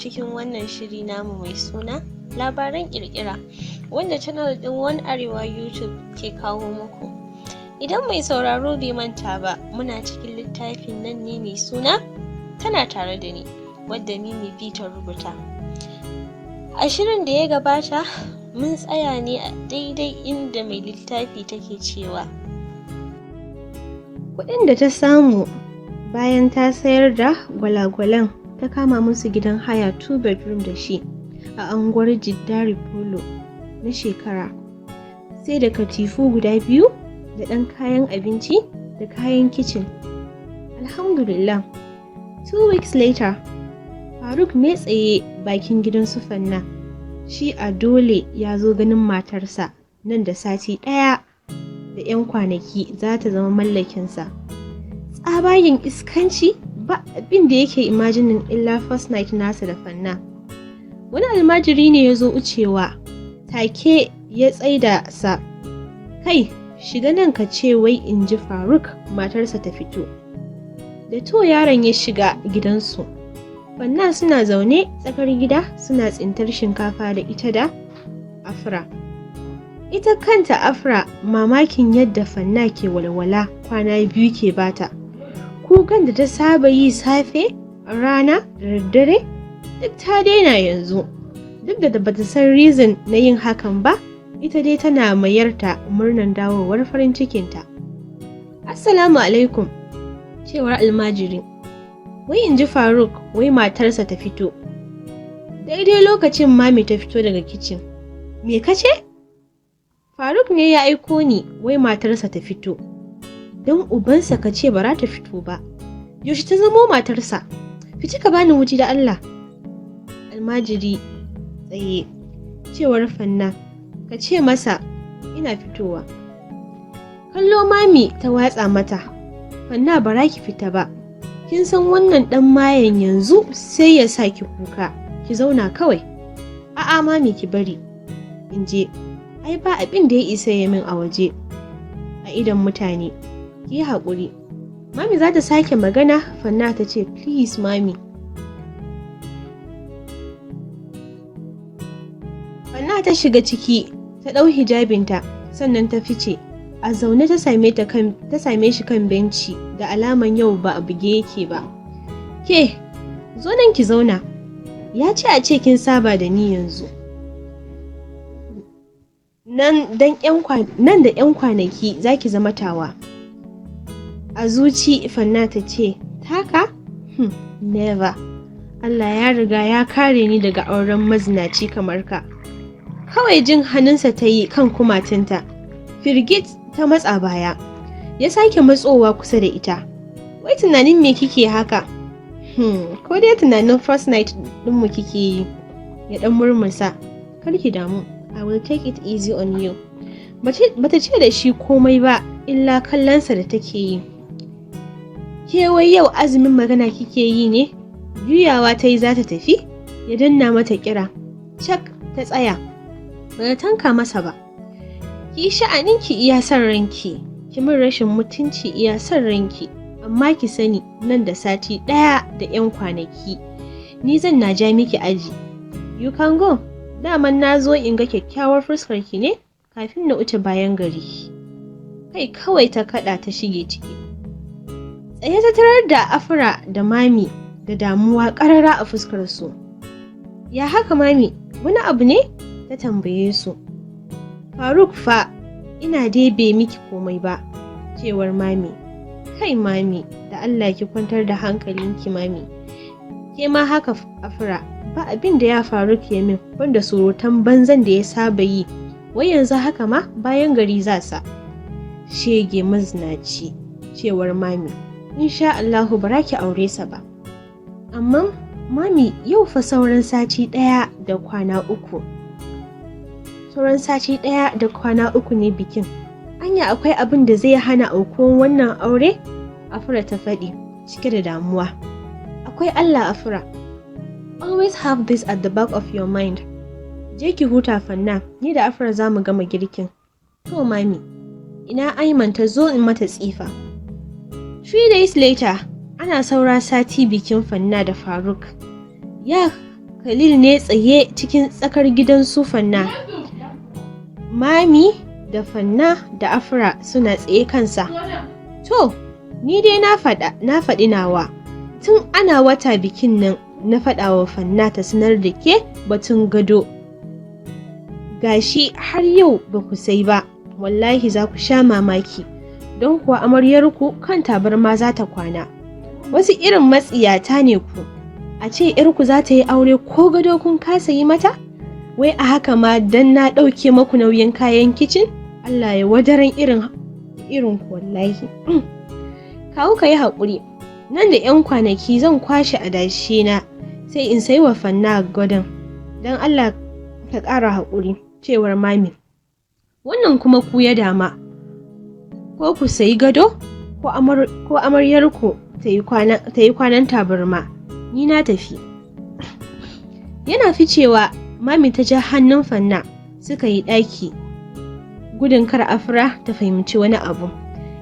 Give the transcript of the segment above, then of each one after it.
Cikin wannan shiri namu mai suna Labaran Ƙirƙira, wanda channel ɗin One Arewa YouTube ke kawo muku. Idan mai sauraro bai manta ba, muna cikin littafin nan ne mai suna Tana Tare da Ni, wadda Mimi B ta rubuta. A shirin da ya gabata, mun tsaya ne a daidai inda mai littafi take cewa kuɗin da ta samu bayan ta sayar da gwalagwalan, ta kama musu gidan haya two bedroom da shi a unguwar Jiddari Polo na shekara, sai da katifu guda biyu da ɗan kayan abinci da kayan kicin. Alhamdulillah. 2 weeks later, Faruk ne tsaye bakin gidan su Fanna. Shi a dole ya zo ganin matarsa, nan da sati ɗaya da 'yan kwanaki za ta zama mallakinsa. Tsabagen iskanci, ba abin da yake imagining illa first night nasa da Fanna. Wani almajiri ne ya zo wucewa, take ya tsaida sa. "Kai, shiga nan, ka ce wai in ji Faruk matarsa ta fito." Da to yaron ya shiga gidansu. Fanna suna zaune tsakar gida suna tsintar shinkafa da ita da Afra. Ita kanta Afra mamakin yadda Fanna ke walwala kwana 2 ke bata. Kukan da ta saba yi safe, rana da daddare duk ta daina yanzu. Duk da bata san reason na yin hakan ba, ita dai tana mayarta murnan dawowar farin cikinta. "Assalamu alaikum," cewar almajiri. "Wai in ji Faruk wai matarsa ta fito." Daidai lokacin Mami ta fito daga kicin. "Me ka ce?" "Faruk ne ya aiko ni, wai matarsa ta fito." "Don ubansa ka ce ba za ta fito ba. Yaushe ta zamo matarsa? Fice ka bani wuji da Allah." "Almajiri tsaye," cewar Fanna. "Ka ce masa ina fitowa." Kallo Mami ta watsa mata. "Fanna, bara ki fita ba. Kin san wannan ɗan mayen yanzu sai ya sa ki kuka. Ki zauna kawai." "A'a Mami, ki bari in je. Ai ba abin da ya isa ya min a waje a idon mutane. Ki yi haƙuri." Mami za ta sake magana, Fanna ta ce, "Please, Mami." Fanna ta shiga ciki ta ɗau hijabinta, sannan ta fice. A zaune ta same ta kan ta same shi kan benci, da alaman yau ba a buge yake ba. "Ke, zo nan ki zauna. Ya ce a ce kin saba da ni yanzu. Nan da 'yan kwanaki za ki zama tawa." A zuci Fanna ta ce, "Taka? Never. Allah ya riga ya kare ni daga auren mazinaci kamar ka." Kawai jin hannunsa ta yi kan kumatunta. Firgit ta matsa baya. Ya sake matsowa kusa da ita. "Wai tunanin me kike haka? Ko dai tunanin first night ɗinmu kike yi?" Ya ɗan murmusa. "Kar ki damu. I will take it easy on you." Bata ce da shi komai ba illa kallonsa da take yi. "Ke, wai yau azumin magana kike yi ne?" Juyawa ta yi za ta tafi, ya danna mata kira. Cak ta tsaya. Bata tanka masa ba. "Ki sha'aninki iya son ranki, ki min rashin mutunci iya son ranki, amma ki sani nan da sati ɗaya da 'yan kwanaki ni zan na ja miki aji. You can go. Daman na zo in ga kyakkyawar fuskar ki ne kafin na wuce bayan gari." Kai kawai ta kaɗa ta shige ciki. Tsaye ta tarar da Afra da Mami da damuwa ƙarara a fuskar su. "Ya haka, Mami? Wani abu ne?" ta tambaye su. "Faruk fa, ina dai bai miki komai ba," cewar Mami. "Kai Mami, da Allah ki kwantar da hankalinki, Mami. Ke ma haka, Afra, ba abin da ya faru ke min banda surutan banzan da ya saba yi. Wai yanzu haka ma bayan gari za sa. Shege mazinaci," cewar Mami. "Insha Allahu bara ki aure sa ba." "Amma Mami, yau fa sauran sati ɗaya da kwana 3. Sauran sati ɗaya da kwana 3 ne bikin. Anya akwai abin da zai hana aukuwan wannan aure?" Afra ta faɗi cike da damuwa. "Akwai Allah, Afra. Always have this at the back of your mind. Je ki huta, Fanna, ni da Afra za mu gama girkin." "To, Mami." "Ina Aiman ta zo in mata tsifa?" 3 days later, ana saura sati bikin Fanna da Faruk. Ya Khalil ne tsaye cikin tsakar gidan su Fanna. Mami da Fanna da Afra suna tsaye kansa. To, ni dai na faɗa, na faɗi nawa. Tun ana wata bikin nan na faɗa wa Fanna ta sanar da ke batun gado. Gashi har yau ba ku sai ba, wallahi za ku sha mamaki. Don kuwa amaryarku kan tabarma za ta kwana. Wasu irin matsiyata ne ku. A ce ‘yarku za ta yi aure ko gado kun kasa yi mata? Wai a haka ma dan na ɗauke maku nauyin kayan kicin? Allah ya wadaran irin ku wallahi. Kawu, ka yi haƙuri. Nan da ‘yan kwanaki zan kwashe adashi na sai in sai wa Fanna gadon. Don Allah ka ƙara haƙuri, cewar Mami. Wannan kuma ku ya dama. Ko ku sayi gado ko amaryarku ta yi kwanan tabarma. Ni na tafi. Yana ficewa, Mami ta ja hannun Fanna suka yi ɗaki gudun kar Afra ta fahimci wani abu.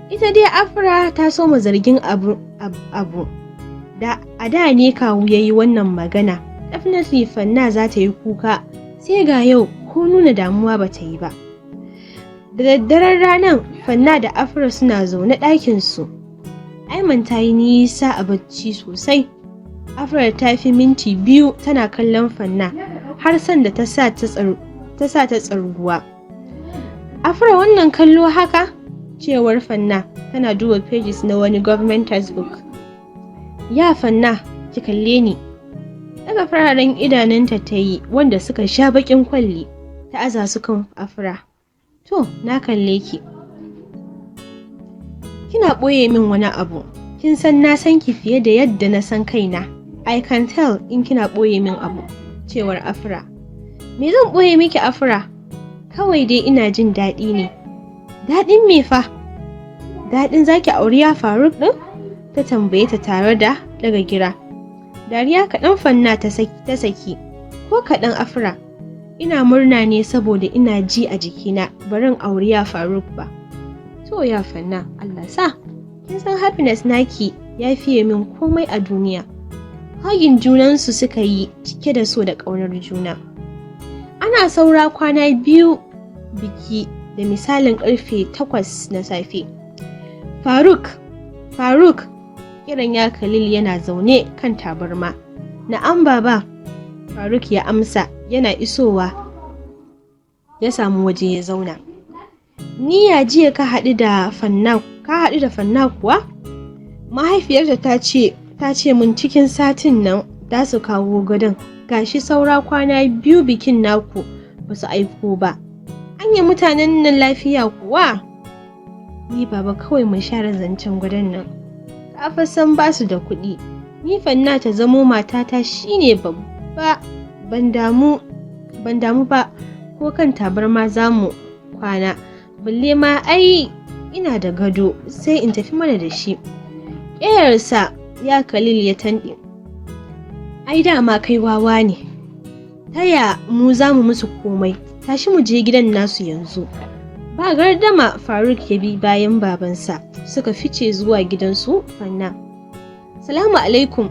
Ita dai Afra ta soma zargin abu. Da a da ne kawu ya yi wannan magana, definitely Fanna za ta yi kuka, sai ga yau ko nuna damuwa ba ta yi ba. Da daddaren ranar, Fanna da Afra suna zaune ɗakinsu. Aiman ta yi nisa a bacci sosai. Afra ta fi minti 2 tana kallon Fanna har sanda ta sa ta tsarguwa. "Afra, wannan kallo haka?" cewar Fanna tana duba pages na wani government textbook. "Ya Fanna, ki kalle ni." Daga fararen idanunta ta yi wanda suka sha baƙin kwalli, ta aza su kan Afra. "To, na kalle ki." "Kina ɓoye min wani abu. Kin san na san ki fiye da yadda na san kaina. I can tell in kina ɓoye min abu, cewar Afra. "Me zan ɓoye miki, Afra? Kawai dai ina jin daɗi ne." "Daɗin me fa?" "Daɗin zaki auri ya Faruk ɗin?" ta tambaye ta tare da daga gira. Dariya kaɗan Fanna ta saki. "Ko kaɗan, Afra. Ina murna ne saboda ina ji a jikina barin auri ya Faruk ba." "To ya Fanna, Allah sa. Kin san happiness naki ya fiye min komai a duniya." Hugging junansu suka yi cike da so da ƙaunar juna. Ana saura kwana 2 biki, da misalin karfe 8 na safe. "Faruk, Faruk!" kiran ya Khalil yana zaune kan tabarma. "Na'am, baba," Faruk ya amsa yana isowa ya samu waje ya zauna. "Ni ya jiya ka haɗu da Fanna kuwa? Mahaifiyarta ta ce mun cikin satin nan za su kawo gadon. Gashi saura kwana 2 bikin naku ba su aiko ba. Anya mutanen nan lafiya kuwa?" "Ni baba, kawai mu share zancen gadon nan. Ka fa san ba su da kuɗi. Ni Fanna ta zamo matata shine babba. Ban damu ba ko kan tabarma za mu kwana. Balle ma ai ina da gado, sai in tafi mana da shi." Ƙeyarsa ya Khalil ya tanɗe. "Ai dama kai wawa ne. Taya mu za mu musu komai? Tashi mu je gidan nasu yanzu." Ba gardama Faruk ya bi bayan babansa suka fice zuwa gidansu Fanna. "Salamu alaikum,"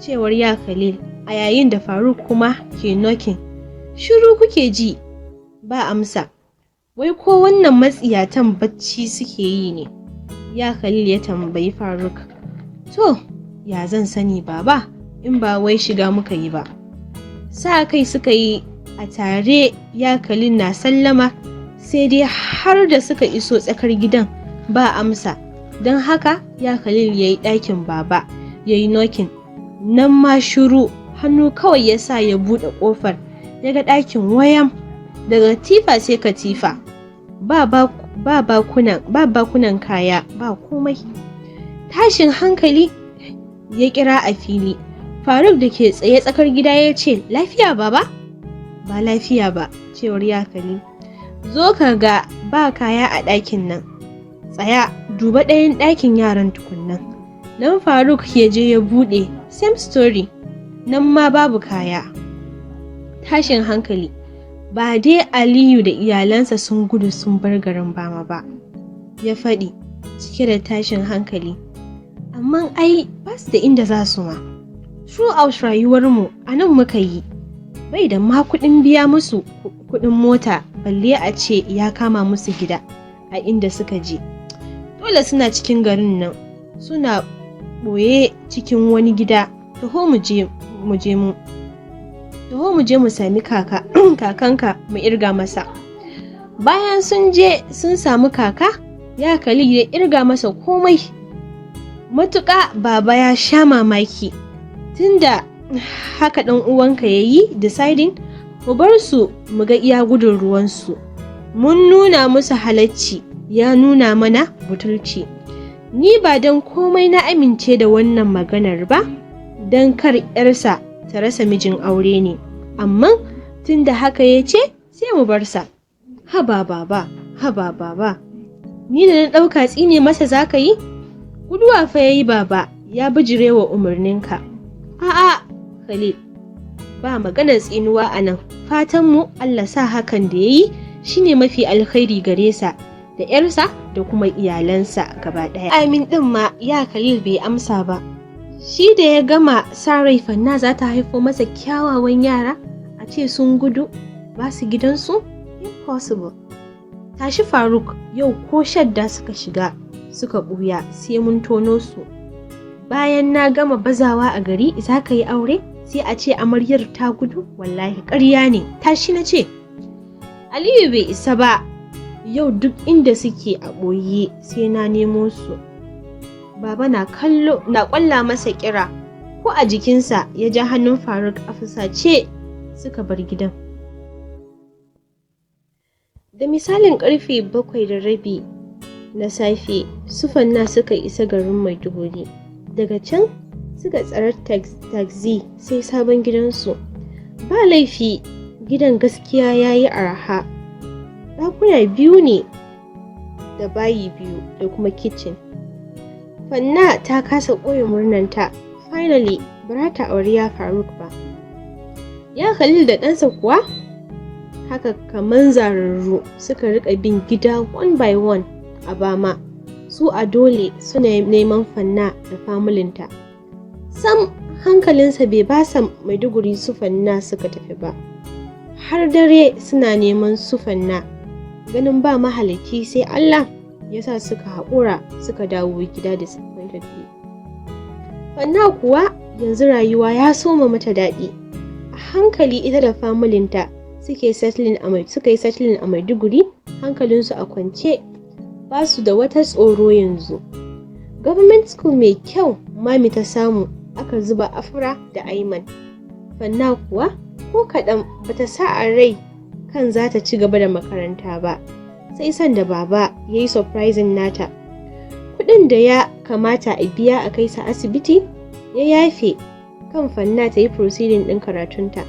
cewar ya Khalil a yayin da Faruk kuma ke knocking. Shiru kuke ji, ba amsa. "Wai ko wannan matsiyatan bacci suke yi ne?" ya Khalil ya tambayi Faruk. "To, ya zan sani baba, in ba wai shiga muka yi ba." Sa kai suka yi a tare, ya Khalil na sallama, sai dai har da suka iso tsakar gidan ba amsa. Don haka ya Khalil ya yi ɗakin baba ya yi knocking, nan ma shiru. Hannu kawai ya sa ya buɗe ƙofar, ya ga ɗakin wayam, daga katifa sai katifa, ba bakunan kaya, ba komai. Tashin hankali, ya kira a fili. Faruk da ke tsaye tsakar gida ya ce, "Lafiya, baba?" "Ba lafiya ba," cewar ya Khalil. "Zo ka ga ba kaya a ɗakin nan. Tsaya, duba ɗayan ɗakin yaran tukunnan." Nan Faruk ya je ya buɗe, same story, nan ma babu kaya. Tashin hankali, "Ba dai Aliyu da iyalansa sun gudu sun bar garin Bama ba?" ya faɗi cike da tashin hankali. "Amma ai ba su da inda za su ma. Throughout rayuwarmu a nan muka yi." Bai da ma kuɗin biya musu kuɗin mota, balle a ce ya kama musu gida a inda suka je. Dole suna cikin garin nan, suna ɓoye cikin wani gida. Taho mu je mu je mu. Taho mu je mu sami kaka kakanka mu irga masa. Bayan sun je sun samu kaka, ya Khalil ya irga masa komai. Matuƙa baba ya sha mamaki. Tunda haka ɗan uwanka ya yi deciding, mu bar su mu ga iya gudun ruwansu. Mun nuna musu halacci, ya nuna mana butulci. Ni ba don komai na amince da wannan maganar ba, don kar 'yarsa ta rasa mijin aure ne. Amma tunda haka ya ce, sai mu bar sa. Haba baba, haba baba. Ni da na ɗauka tsine masa za ka yi? Guduwa fa ya yi, baba, ya bijirewa umarninka. A'a, Khalil, ba maganar tsinuwa a nan. Fatanmu Allah sa hakan da ya yi shine mafi alkhairi gare sa da 'yarsa da kuma iyalansa gaba ɗaya. Amin ɗin ma ya Khalil bai amsa ba. Shi da ya gama sa rai Fanna za ta haifo masa kyawawan yara, a ce sun gudu ba su gidansu? Impossible. Tashi Faruk, yau ko shadda suka shiga suka ɓuya sai mun tono su. Bayan na gama bazawa a gari za ka yi aure, sai a ce amaryar ta gudu? Wallahi ƙarya ne. Tashi na ce. Aliyu bai isa ba, yau duk inda suke a ɓoye sai na nemo su. Baba na kallo na ƙwalla masa kira, ko a jikinsa ya ja hannun Faruk a fusace suka bar gidan. Da misalin karfe 7:30 na safe, su Fanna suka isa garin Maiduguri. Daga can suka tsara taxi sai sabon gidansu. Ba laifi, gidan gaskiya ya yi arha. Ɗakuna biyu ne da bayi biyu da kuma kicin. Fanna ta kasa ɓoye murnanta. Finally, ba za ta auri ya Faruk ba. Ya Khalil da ɗansa kuwa haka kaman zararru suka rika bin gida one by one a Bama. Su a dole suna neman Fanna da familinta. Sam hankalinsa bai basa Maiduguri su Fanna suka tafi ba. Har dare suna neman su Fanna. Ganin ba mahalicci sai Allah ya sa suka haƙura suka dawo gida disappointedly. Fanna kuwa yanzu rayuwa ya soma mata daɗi. A hankali ita da familinta suka yi settling a Maiduguri, hankalinsu a kwance, ba su da wata tsoro yanzu. Government school mai kyau mami ta samu aka zuba Afra da Aiman. Fanna kuwa ko kaɗan bata sa a rai kan za ta ci gaba da makaranta ba. Sai sanda baba ya yi surprising nata. Kuɗin da ya kamata a biya a kai sa asibiti ya yafe kan Fanna ta yi proceeding ɗin karatunta.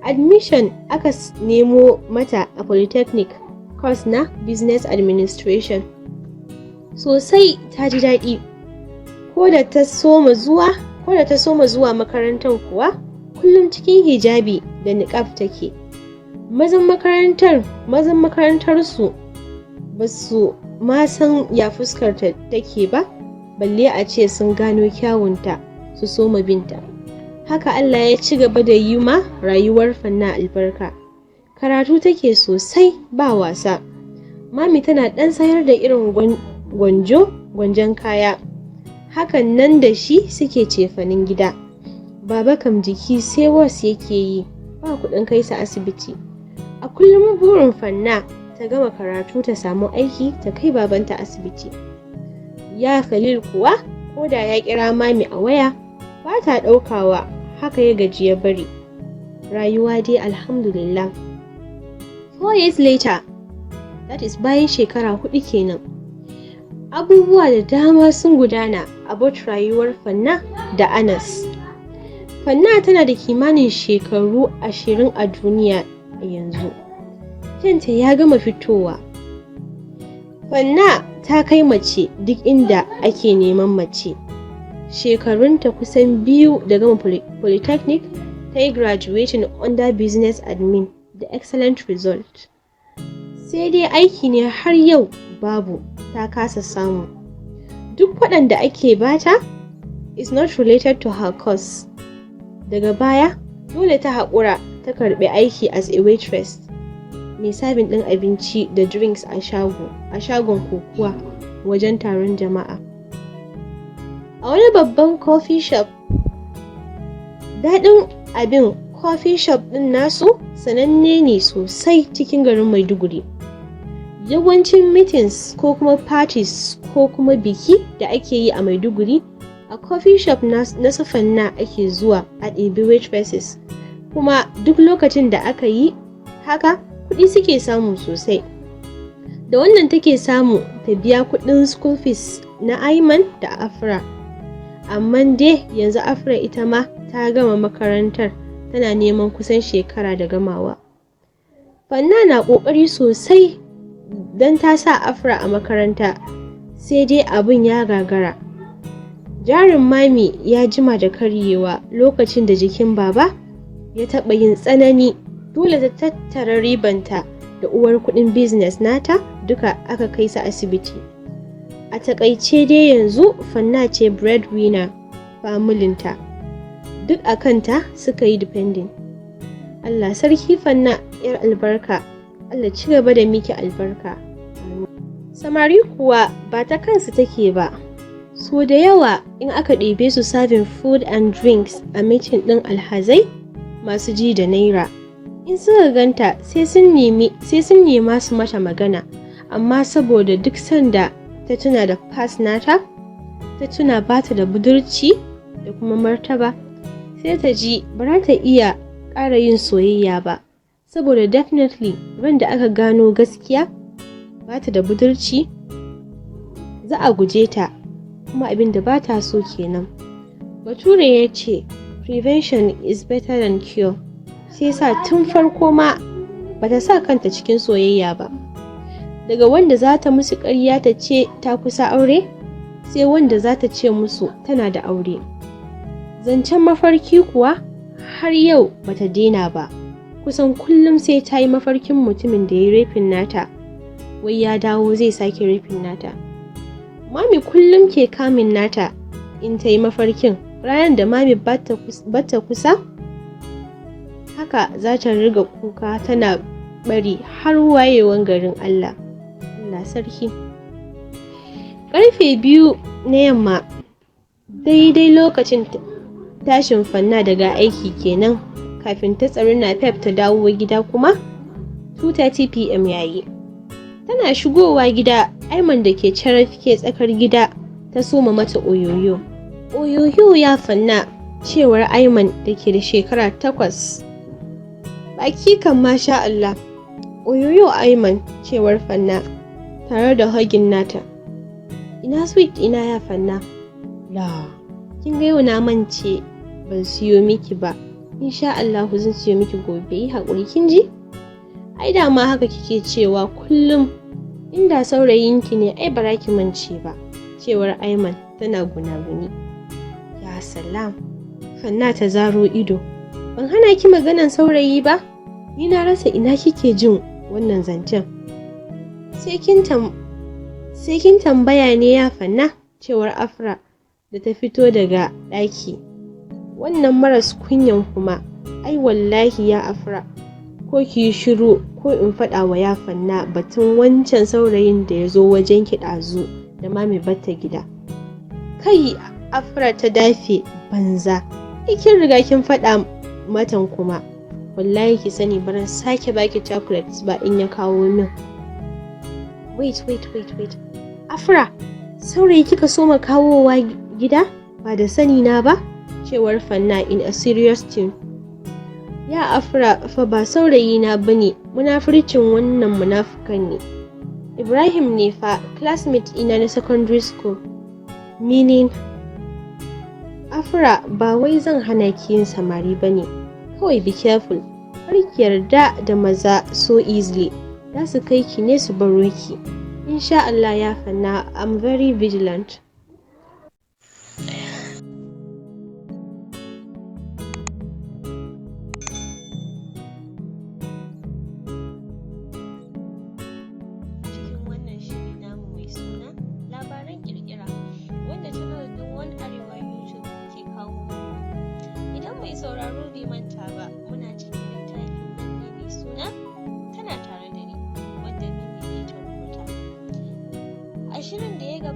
Admission aka nemo mata a polytechnic, course na business administration. Sosai ta ji daɗi. Ko da ta soma zuwa makarantar kuwa, kullum cikin hijabi da niqab take. Mazan makarantar su ba su ma san ya fuskar ta take ba, balle a ce sun gano kyawunta su soma binta. Haka Allah ya ci gaba da yi ma rayuwar Fanna albarka. Karatu take sosai ba wasa. Mami tana ɗan sayar da irin gwanjo gwanjon kaya. Hakan nan da shi suke cefanen gida. Baba kam jiki sai was yake yi, ba kuɗin kai sa asibiti. A kullum burin Fanna ta gama karatu ta samu aiki ta kai babanta asibiti. Ya Khalil kuwa ko da ya kira mami a waya ba ta ɗaukawa, haka ya gaji ya bari. Rayuwa dai alhamdulillah. 4 years later, that is bayan shekara 4 kenan. Abubuwa da dama sun gudana about rayuwar Fanna da Anas. Fanna tana da kimanin shekaru 20 a duniya yanzu. Kyanta ya gama fitowa. Fanna ta kai mace duk inda ake neman mace. Shekarunta kusan 2 da gama polytechnic, ta yi graduating under business admin da excellent result. Sai dai aiki ne har yau babu, ta kasa samu. Duk waɗanda ake bata is not related to her course. Daga baya Dole ta haƙura ta karɓi aiki as a waitress, mai serving ɗin abinci da drinks a shago, a shagon kokuwa wajen taron jama'a. A wani babban coffee shop. Daɗin abin, coffee shop ɗin nasu sananne ne sosai cikin garin Maiduguri. Yawancin meetings ko kuma parties ko kuma biki da ake yi a Maiduguri, a coffee shop na su Fanna ake zuwa a ɗebi waitresses. Kuma duk lokacin da aka yi haka, kuɗi suke samu sosai. Da wannan take samu ta biya kuɗin school fees na Aiman da Afra. Amma dai yanzu Afra ita ma ta gama makarantar, tana neman kusan shekara da gamawa. Fanna na ƙoƙari sosai don ta sa Afra a makaranta, sai dai abin ya gagara. Jarin Mami ya jima da karyewa lokacin da jikin Baba ya taɓa yin tsanani, dole ta tattara ribanta da uwar kuɗin business nata duka aka kai su asibiti. A taƙaice dai, yanzu Fanna ce breadwinner familinta. Duk a kanta suka yi depending. Allah sarki Fanna, 'yar albarka, Allah ci gaba da miki albarka. Samari kuwa ba ta kansu take ba. So da yawa in aka ɗebe su serving food and drinks a meeting ɗin alhazai masu ji da naira, in suka ganta sai sun nema su mata magana, amma saboda duk sanda ta tuna da past nata, ta tuna bata da budurci da kuma martaba, sai ta ji ba za ta iya ƙara yin soyayya ba, saboda definitely ran da aka gano gaskiya bata da budurci, za a guje ta, kuma abin da bata so kenan. Bature ya ce prevention is better than cure, sai sa tun farko ma bata sa kanta cikin soyayya ba. Daga wanda za ta musu ƙarya ta ce ta kusa aure, sai wanda za ta ce musu tana da aure. Zancen mafarki kuwa har yau bata daina ba. Kusan kullum sai ta yi mafarkin mutumin da ya yi raping nata, wai ya dawo zai sake raping nata. Mami kullum ke calming nata in ta yi mafarkin. Ranar da Mami bata kusa, haka za ta riga kuka tana bari har wayewan garin Allah. Allah sarki. Karfe 2 na yamma, daidai lokacin tashin Fanna daga aiki kenan. Kafin ta tsari Napep ta dawo gida kuma 2:30 p.m. yayi. Tana shigowa gida, Aiman da ke carafke tsakar gida ta soma mata oyoyo. "Oyoyo ya Fanna," cewar Aiman da ke da shekara 8. "Baki kan masha Allah." "Oyoyo Aiman," cewar Fanna tare da hugging nata. "Ina sweet ina ya Fanna?" "La, kin ga yau na mance ban siyo miki ba. Insha Allahu zan siyo miki gobe, yi haƙuri, kin ji?" "Ai dama haka kike cewa kullum. Inda saurayinki ne ai bara ki mance ba," cewar Aiman tana gunaguni. "Ya salam." Fanna ta zaro ido. "Ban hana ki maganan saurayi ba. Ni na rasa ina kike jin wannan zancen. Sai kin tambaya ne ya Fanna," cewar Afra da ta fito daga ɗaki. "Wannan maras kunyan kuma, ai wallahi ya Afra, ko ki yi shiru ko in faɗa wa ya Fanna batun wancan saurayin da ya zo wajen ki ɗazu da Mami batta gida." Kai Afra ta dafe. "Banza, kin riga kin faɗa matan, kuma wallahi ki sani baran sake baki chocolates ba in ya kawo min." "Wait, wait, wait, wait, Afra, saurayi kika soma kawowa gida ba da sani na ba?" cewar Fanna in a serious tone. "Ya Afra, fa ba saurayi na bane, munafurcin wannan munafukan ne. Ibrahim ne fa, classmate ina na secondary school." "Meaning?" "Afra, ba wai zan hana ki yin samari bane, kawai be careful, kar ki yarda da maza so easily, za su kai ki ne su baro ki." "Insha Allah ya Fanna, I'm very vigilant." Cikin wannan shiri namu mai suna Labaran Kirkira, wanda channel ɗin One Arewa YouTube ke kawo muku. Idan mai sauraro bai manta ba,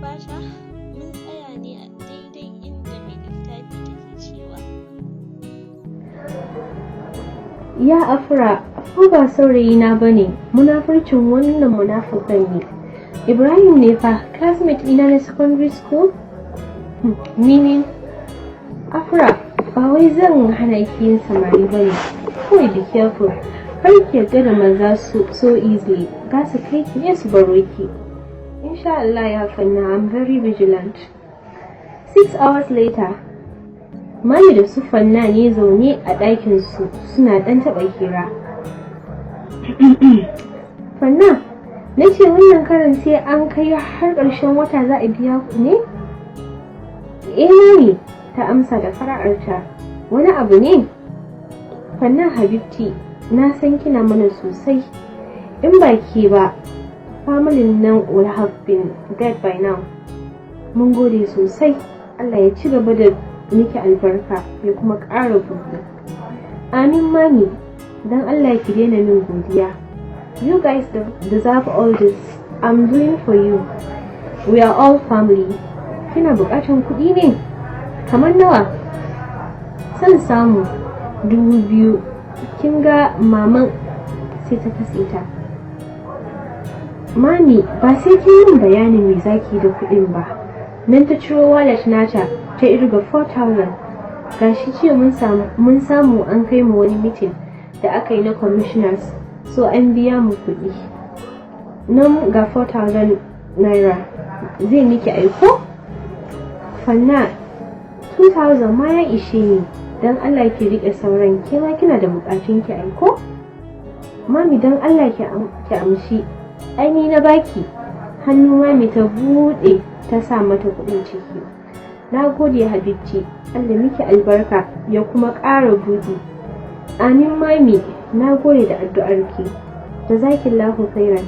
gabata, mun tsaya ne a daidai inda mai littafi take cewa, "Ya Afra, fa ba saurayina ba ne, munafurcin wannan munafukan ne. Ibrahim ne fa, classmate ina na secondary school." Meaning, Afra, ba wai zan hana ki yin samari ba ne, kawai be careful. Kar ki yarda da maza so easily, za su kai ki ne su baro ki. Insha Allah ya Fanna, I'm very vigilant. 6 hours later, Mami da su Fanna ne zaune a ɗakin su suna ɗan taɓa hira. Fanna, na ce wannan karan sai an kai har ƙarshen wata za a biya ku ne? Eh Mami, ta amsa da fara'arta. Wani abu ne? Fanna habibti, na san kina mana sosai. In ba ke ba, familin nan will have been dead by now. Mun gode sosai. Allah ya ci gaba da miki albarka ya kuma ƙara buɗe. Amin Mami, don Allah ki daina min godiya. You guys deserve all this. I'm doing for you. We are all family. Kina buƙatan kuɗi ne? Kamar nawa? Son samu 2,000. Kin ga maman sai ta katse ta. Mami, ba sai kin yin bayanin me zaki da kuɗin ba. Nan ta ciro wallet nata ta irga 4,000. Gashi jiya mun samu an kai mu wani meeting da aka yi na commissioners, so an biya mu kuɗi. Nan ga 4,000 naira zai miki aiko? Fanna, 2,000 ma ya ishe ni. Don Allah ki riƙe sauran, ke ma kina da buƙatun ki aiko? Mami, don Allah ki amshi. Ai ni na baki. Hannu mami ta buɗe ta sa mata kuɗin ciki. Na gode habibti, Allah miki albarka ya kuma ƙara buɗi. Amin Mami, na gode da addu'arki. Jazakillahu khairan.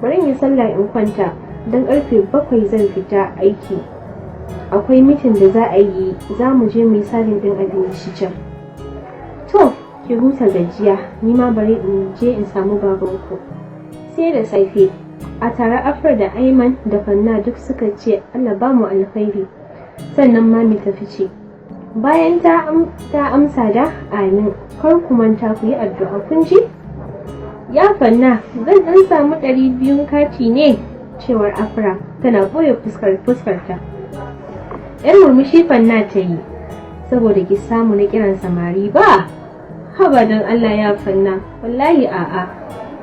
Bari in yi sallah in kwanta, don karfe 7 zan fita aiki. Akwai meeting da za a yi, za mu je mu yi serving ɗin abinci can. To, ki huta gajiya, ni ma bari in je in samu babanku. Sai da safe, a tare Afra da Aiman da Fanna duk suka ce Allah ba mu alkhairi. Sannan Mami ta fice. Bayan ta amsa da amin, kar ku manta ku yi addu'a, kun ji? Ya Fanna, zan ɗan samu 200n kati ne, cewar Afra tana ɓoye fuskarta. Yar murmushi Fanna ta yi, saboda ki samu na kiran samari ba. Haba don Allah ya Fanna, wallahi a'a.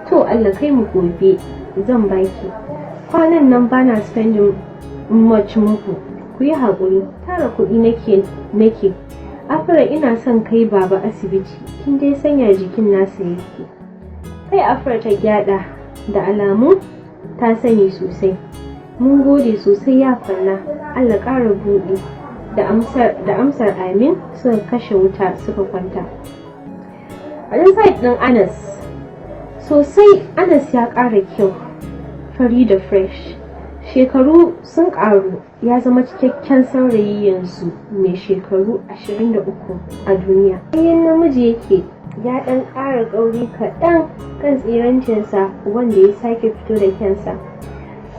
To Allah kai mu gobe zan baki. Kwanan nan bana spending much muku. Ku yi haƙuri, tara kuɗi nake nake. Afra, ina son kai baba asibiti, kin dai sanya jikin nasa yake. Kai Afra ta gyada da alamu ta sani sosai. Mun gode sosai ya Fanna, Allah ƙara buɗe. Da amsar amin suka kashe wuta suka kwanta. A side ɗin Anas, sosai Anas ya ƙara kyau, fari da fresh. Shekaru sun ƙaru, ya zama cikakken saurayi yanzu mai shekaru 23 a duniya. Bayan namiji yake ya ɗan ƙara ƙauri kaɗan kan tsirancinsa wanda ya sake fito da kyansa.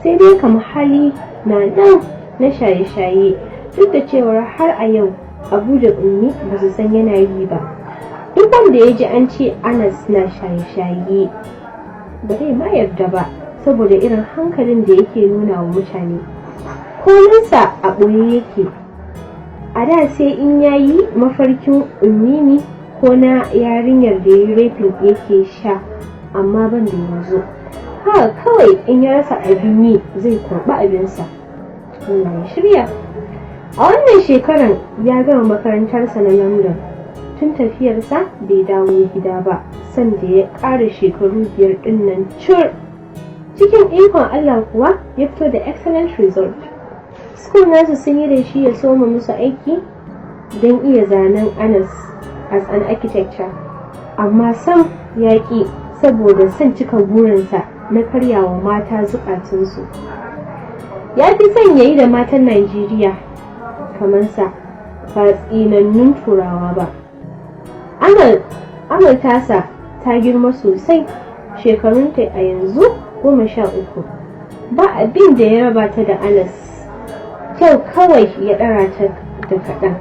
Sai dai kam hali na nan na shaye-shaye, duk da cewar har a yau Abu da Ummi ba su san yana yi ba. Duk wanda ya ji an ce Anas na shaye-shaye ba zai ma yarda ba, saboda irin hankalin da yake nuna wa mutane. Kominsa a ɓoye yake. A da sai in yayi mafarkin Ummini ko na yarinyar da ya yi raping yake sha, amma ban da yanzu. Haka kawai in ya rasa abin yi zai kurɓi abinsa. Allah ya shirya. A wannan shekaran ya gama makarantarsa na London. Tun tafiyarsa bai dawo gida ba, sanda ya ƙara shekaru 5 ɗin nan cur. Cikin ikon Allah kuwa ya fito da excellent result. School nasu sun yi da shi ya soma musu aiki don iya zanen Anas as an architecture. Amma sam ya ƙi saboda son cika burinsa na karyawa mata zukatunsu. Ya fi son ya yi da matan Najeriya kamar sa, ba tsinannun Turawa ba. Amal tasa ta girma sosai, shekarunta a yanzu 13. Ba abin da ya raba ta da Anas. Kyau kawai ya ɗara ta da kaɗan.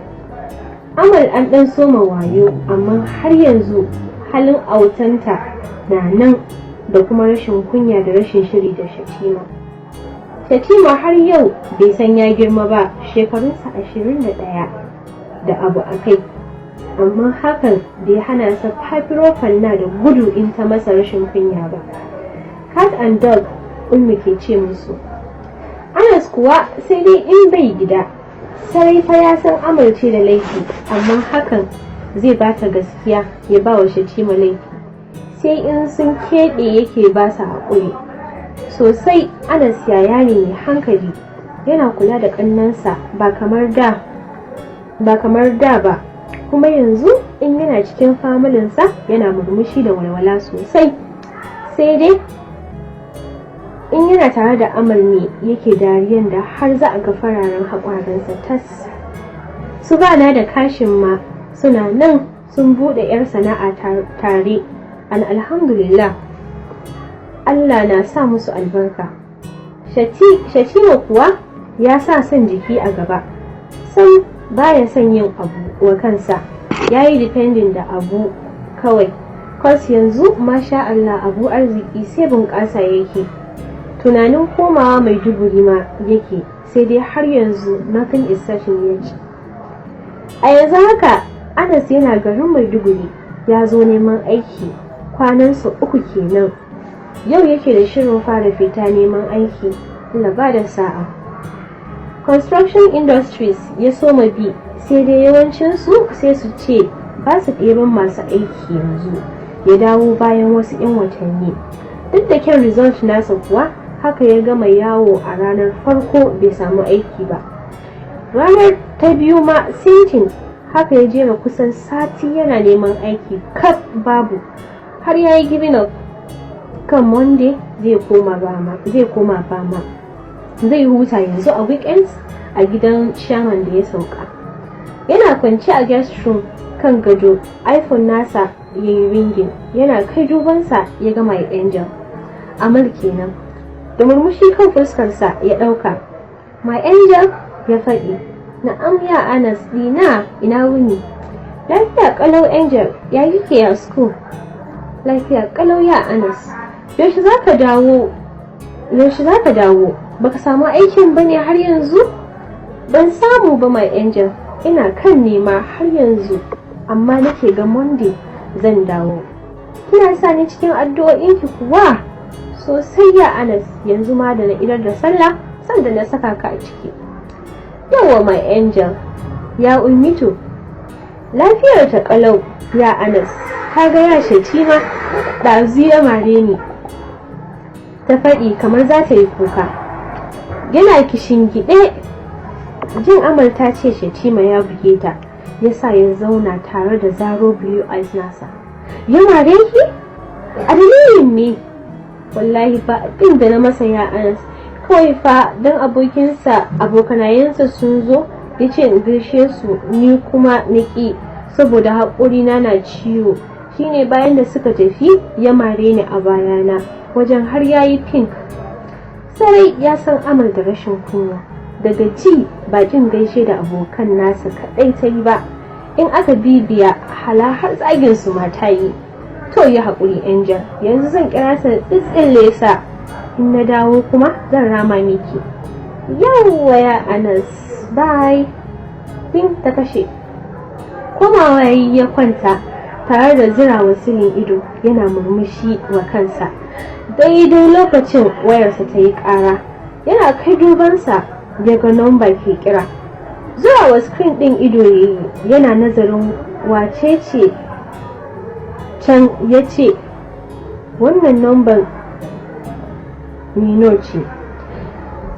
Amal an ɗan soma wayo, amma har yanzu halin autanta na nan da kuma rashin kunya da rashin shiri da Shatima. Shatima har yau bai san ya girma ba, shekarunsa 21 da abu a kai. Amma hakan bai hana sa fafiro Fanna da gudu in ta masa rashin kunya ba. Cat and dog Ummi ke ce musu. Anas kuwa sai dai in bai gida, sarai fa ya san Amal ce da laifi, amma hakan zai bata gaskiya ya ba wa Shatima laifi. Sai in sun keɓe yake ba su haƙuri. Sosai Anas yaya ne mai hankali, yana kula da ƙannensa ba kamar da ba, kuma yanzu in yana cikin familinsa yana murmushi da walwala sosai. Sai dai in yana tare da Amal ne yake dariyan da har za a ga fararen haƙwaransa tas. Su bana da kashin ma suna nan sun buɗe 'yar sana'a tare, an alhamdulillah Allah na sa musu albarka. Shatima kuwa ya sa son jiki a gaba, sam baya son yin abu wa kansa, ya yi depending da Abu kawai. Cause yanzu masha Allah Abu arziki sai bunƙasa yake, tunanin komawa Maiduguri ma yake, sai dai har yanzu nothing is certain yet. A yanzu haka Anas yana garin Maiduguri, ya zo neman aiki, kwanansa 3 kenan. Yau yake da shirin fara fita neman aiki, Allah ba da sa'a. Construction industries ya soma bi, sai dai yawancinsu sai su ce ba su ɗeban masu aiki yanzu, ya dawo bayan wasu 'yan watanni. Duk da kyan result nasa kuwa, haka ya gama yawo a ranar farko bai samu aiki ba. Ranar ta biyu ma sintin, haka ya jera kusan sati yana neman aiki kaf babu, har ya yi giving up kan Monday zai koma Bama, zai huta yanzu a weekends a gidan chairman da ya sauka. Yana kwance a guest room kan gado, iPhone nasa ya yi ringing. Yana kai dubansa ya ga my angel, Amal kenan. Da murmushi kan fuskarsa ya ɗauka. "My angel," ya faɗi. "Na'am ya Anas dina, ina wuni?" "Lafiya kalau Angel, ya kike, ya school?" "Lafiya kalau ya Anas. Yaushe za ka dawo? Yaushe za ka dawo? Baka samu aikin bane har yanzu?" "Ban samu ba my angel, ina kan nema har yanzu, amma nake ga Monday zan dawo. Kina sa ni cikin addu'o'inki kuwa?" "Sosai ya Anas, yanzu ma da na idar da sallah sanda na saka ka a ciki." "Yawa my angel, ya Ummito?" "Lafiyar ta kalau ya Anas. Ka ga ya Shatima ɗazu ya mare ni." Ta faɗi kamar za ta yi kuka. Yana kishingiɗe, jin Amal ta ce Shatima ya buge ta ya sa ya zauna tare da zaro blue eyes nasa. "Ya mare ki? A dalilin me?" "Wallahi ba abin da na masa ya Anas, kawai fa don abokinsa abokanayensa sun zo ya ce in gaishe su, ni kuma na ƙi saboda haƙorina na ciwo. Shine bayan da suka tafi ya mare ni a bayana, wajen har yayi pink." Sarai ya san Amal da rashin kunya. Daga ji bakin gaishe da abokan nasa kaɗai ta yi ba, in aka bibiya hala har tsagin su ma ta yi. "To yi haƙuri Angel, yanzu zan kira sa tsitsin sa, in na dawo kuma zan rama miki." "Yawwa ya Anas, bye." Din ta kashe. Komawa ya kwanta tare da zira wa silin ido, yana murmushi wa kansa. Daidai lokacin wayarsa ta yi ƙara. Yana kai dubansa ya ga nomba ke kira. Zuwa wa screen ɗin ido ya yi yana nazarin wace ce can, ya ce, "Wannan nomban Mino ce."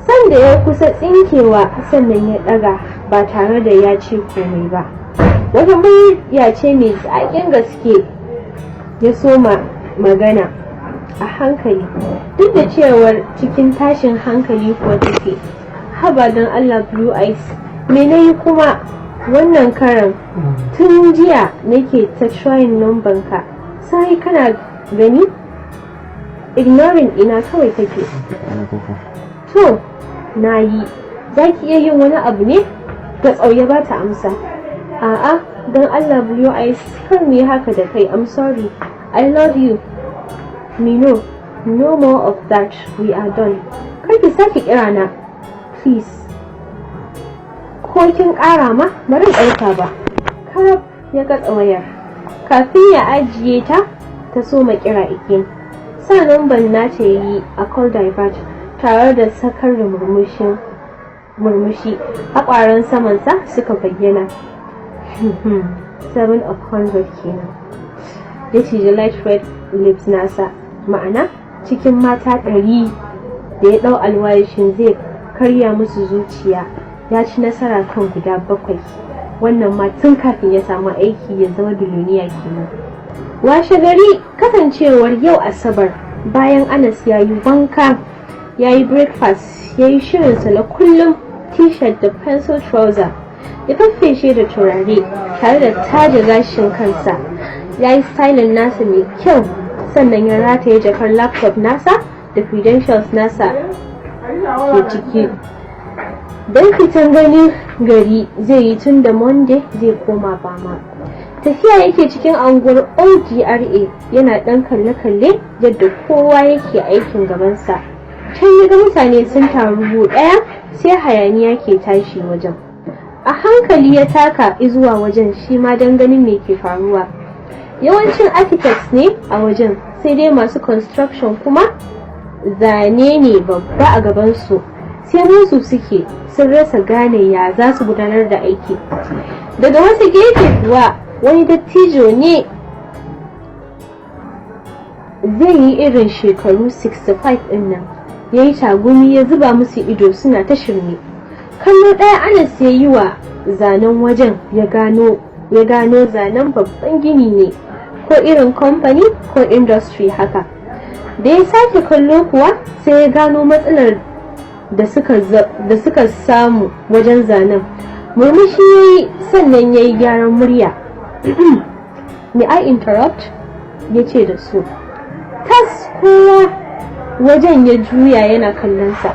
Sanda ya kusa tsinkewa sannan ya ɗaga ba tare da ya ce komai ba. Wata murya ce mai zaƙin gaske ya soma magana a hankali, duk da cewar cikin tashin hankali kuwa take. "Haba don Allah blue eyes, me na yi kuma wannan karan? Tun jiya nake ta trying number ka, sai kana gani ignoring ina kawai kake." "To na yi Za ki iya yin wani abu ne? Ga ya ba ta amsa. A'a, don Allah, Blue Eyes, kar mu yi haka da kai. I'm sorry. I love you. Mino, no more of that. We are done. Kar ki sake kira na. Please. Ko kin ƙara ma, bari in ɗauka ba. Karab ya katsa wayar. Kafin ya ajiye ta, ta soma kira again. Sa numban nata ya yi a call divert tare da sakar da murmushin murmushi, haƙwaran samansa suka bayyana. 7 of 100 kenan. Ya ciji light red lips nasa, ma'ana cikin mata 100 da ya ɗau alwashin zai karya musu zuciya, ya ci nasara kan guda bakwai. Wannan ma tun kafin ya samu aiki ya zama biloniya kenan. Washe gari, kasancewar yau Asabar, bayan Anas ya yi wanka, ya yi breakfast, ya yi shirinsa na kullum, T-shirt da pencil trouser, ya faffeshe da turare tare da taje gashin kansa, ya yi styling nasa mai kyau, sannan ya rataye jakar laptop nasa da credentials nasa ke ciki don fitan ganin gari zai yi, tun da Monday zai koma Bama. Tafiya yake cikin anguwar OGRA yana dan kalle-kalle yadda kowa yake aikin gabansa. Can ya ga mutane sun taru ɗaya, sai hayaniya ke tashi wajen. A hankali ya taka zuwa wajen shi ma don ganin me ke faruwa. Yawancin architects ne a wajen, sai dai masu construction kuma. Zane ne babba a gabansu, sai musu suke, sun rasa gane ya za su gudanar da aiki. Daga wasu gefe kuwa, wani dattijo ne, zai yi irin shekaru 65 din nan, ya yi tagumi ya zuba musu ido suna ta shirme. Kallo ɗaya Anas ya yi wa zanen wajen, ya gano zanen babban gini ne, ko irin kamfani ko industry haka. Da ya sake kallo kuwa, sai ya gano matsalar da suka samu wajen zanen. Murmushi ya yi, sannan ya yi gyaran murya. "May I interrupt?" ya ce da su. Tas, kowa wajen ya juya yana kallonsa.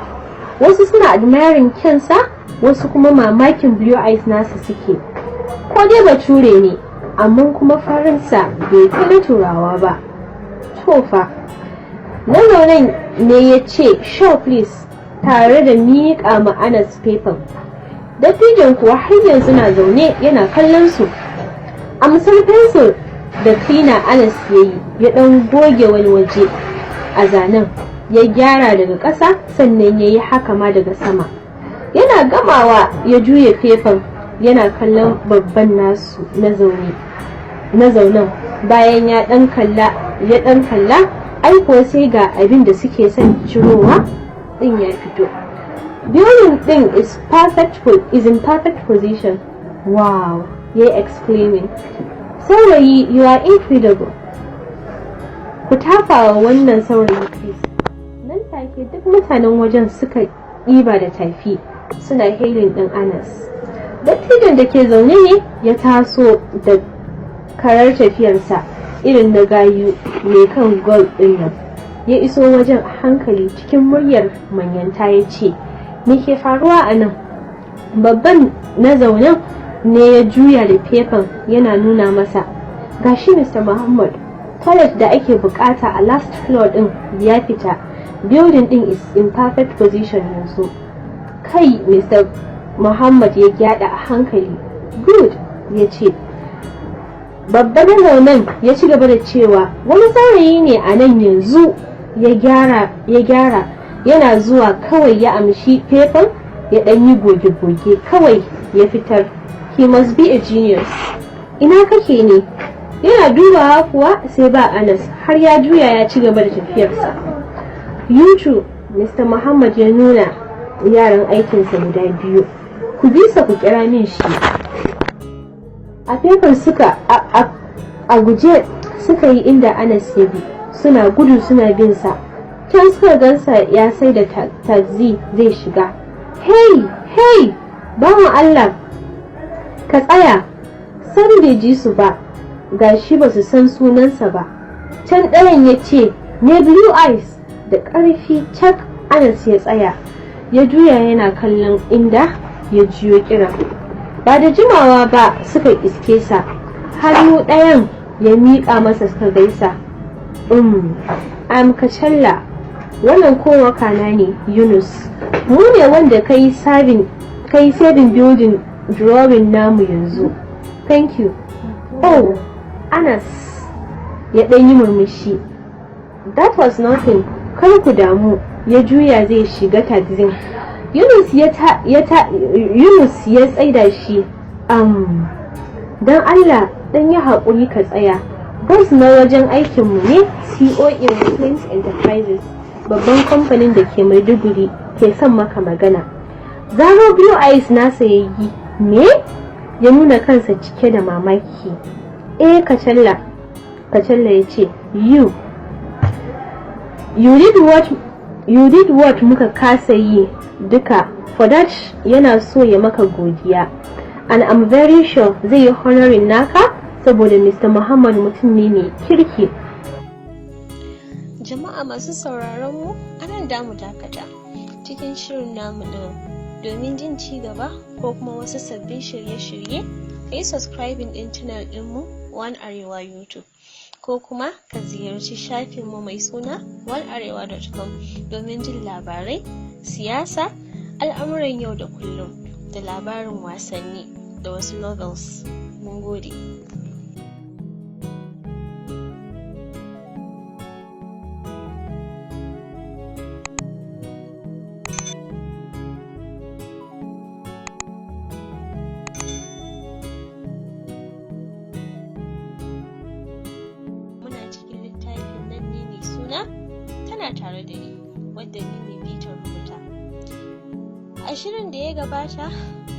Wasu suna admiring kyansa, wasu kuma mamakin blue eyes nasa suke. Ko dai bature ne, amma kuma farinsa bai kai na Turawa ba. Tofa, na zaunen ne ya ce, "Show please," tare da miƙa ma Anas fefan. Dattijon kuwa har yanzu na zaune yana kallon su. Amsar pencil da cleaner Anas ya yi, ya ɗan goge wani waje a zanen, ya gyara daga ƙasa, sannan ya yi haka ma daga sama. Yana gamawa ya juya fefan yana kallon babban nasu na zaune na zaunen. Bayan ya ɗan kalla, ai kuwa sai ga abin da suke son cirowa din ya fito. Building din is in perfect position. "Wow!" ya exclaiming. "Saurayi, you are incredible. Ku tafawa wannan saurayi, please." Nan take duk mutanen wajen suka ɗiba da tafi, suna hailing ɗin Anas. Dattijon da ke zaune ne ya taso da karar tafiyarsa irin na gayu mai kan goal ɗin nan, ya iso wajen a hankali. Cikin muryar manyanta ya ce, "Me ke faruwa a nan?" Babban na zaunen ne ya juya da fefan yana nuna masa. "Gashi, Mr. Muhammad, toilet da ake bukata a last floor din ya fita. Building din is in perfect position yanzu." Kai Mr. Muhammad ya gyada a hankali. "Good," ya ce. Babban zaunen ya ci gaba da cewa, "Wani saurayi ne a nan yanzu ya gyara ya gyara. Yana zuwa kawai ya amshi fefan, ya ɗan yi goge-goge kawai ya fitar. He must be a genius. Ina kake ne?" Yana dubawa kuwa sai ba Anas, har ya juya ya ci gaba da tafiyarsa. "You too," Mr. Muhammad ya nuna yaran aikinsa guda biyu. "Ku bisa ku kira min shi." A fefar suka a guje suka yi inda Anas ya bi, suna gudu suna bin sa. Can suka gansa ya sai da taxi zai shiga. "Hey, hey, bawan Allah, ka tsaya!" San bai ji su ba, gashi ba su san sunansa ba. Can ɗayan ya ce, "Ne blue eyes," da ƙarfi. Cak Anas ya tsaya. Ya juya yana kallon inda ya jiyo kiran. Ba da jimawa ba suka iske sa. Hannu ɗayan ya miƙa masa, suka gaisa. I'm Kachalla. Wannan coworker na ne, Yunus. Mu ne wanda kai saving kai saving building drawing namu yanzu. Thank you. Oh, Anas ya ɗan yi murmushi. That was nothing. Kar ku damu. Ya juya zai shiga taxin. Yunus ya tsaida shi. Don Allah dan yi haƙuri ka tsaya. Boss na wajen aikinmu ne, CEO Flames Enterprises, babban kamfanin da ke Maiduguri, ke son maka magana. Zaro blue eyes nasa ya yi. Me? Ya nuna kansa cike da mamaki. Eh, Kachalla. Kachalla ya ce, You did what muka kasa yi duka. For that yana so ya maka godiya. And I'm very sure zai yi honoring naka saboda Mr. Muhammad mutum ne mai kirki. Jama'a masu sauraron mu, anan da mu dakata cikin shirin namu na domin jin ci gaba ko kuma wasu sabbin shirye-shirye, ka yi subscribing din channel ɗinmu One Arewa YouTube, ko kuma ka ziyarci shafinmu mai suna onearewa.com domin jin labarai, siyasa, al'amuran yau da kullum, da labarin wasanni, da wasu novels. Mun gode. Muna cikin littafin nan ne mai suna Tana Tare da Ni, wadda ni mai bitar rubuta. A shirin da ya gabata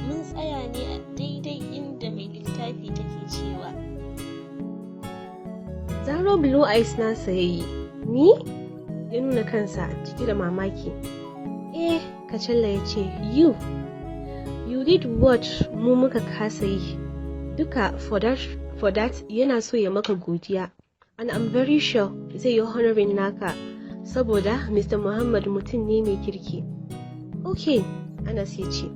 mun tsaya ne a daidai inda mai littafi take cewa Zaro blue eyes nasa ya yi. Ni? Ya nuna kansa cike da mamaki. Eh, Kachalla ya ce, You did what mu muka kasa yi duka. For that yana so ya maka godiya. And I'm very sure zai yi honoring naka saboda Mr. Muhammad mutum ne mai kirki. Okay, Anas ya ce.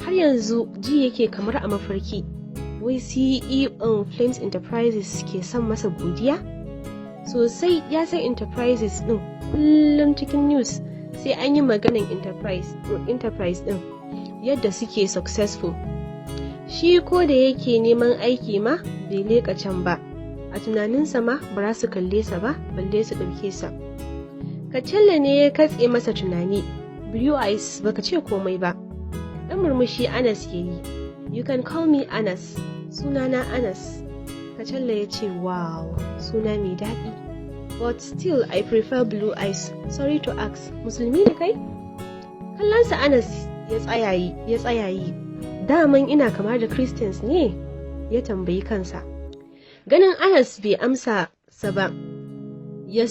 Har yanzu ji yake kamar a mafarki. Wai CEO Flames Enterprises ke son masa godiya? Sosai ya san Enterprises din, kullum cikin news sai an yi maganan enterprise din, yadda suke successful. Shi ko da yake neman aiki ma bai leƙa can ba, a tunaninsa ma ba za su kalle sa ba balle su ɗauke sa. Kacalla ne ya katse masa tunani. Blue eyes, baka ce komai ba. Ɗan murmushi Anas ya yi. You can call me Anas. Sunana Anas. Kacalla ya ce, "Wow, suna mai daɗi. But still I prefer blue eyes. Sorry to ask, musulmi ne kai?" Kallonsa Anas ya tsaya yi. Daman ina kama da Christians ne? Ya tambayi kansa. Ganin Anas bai amsa sa ba, ya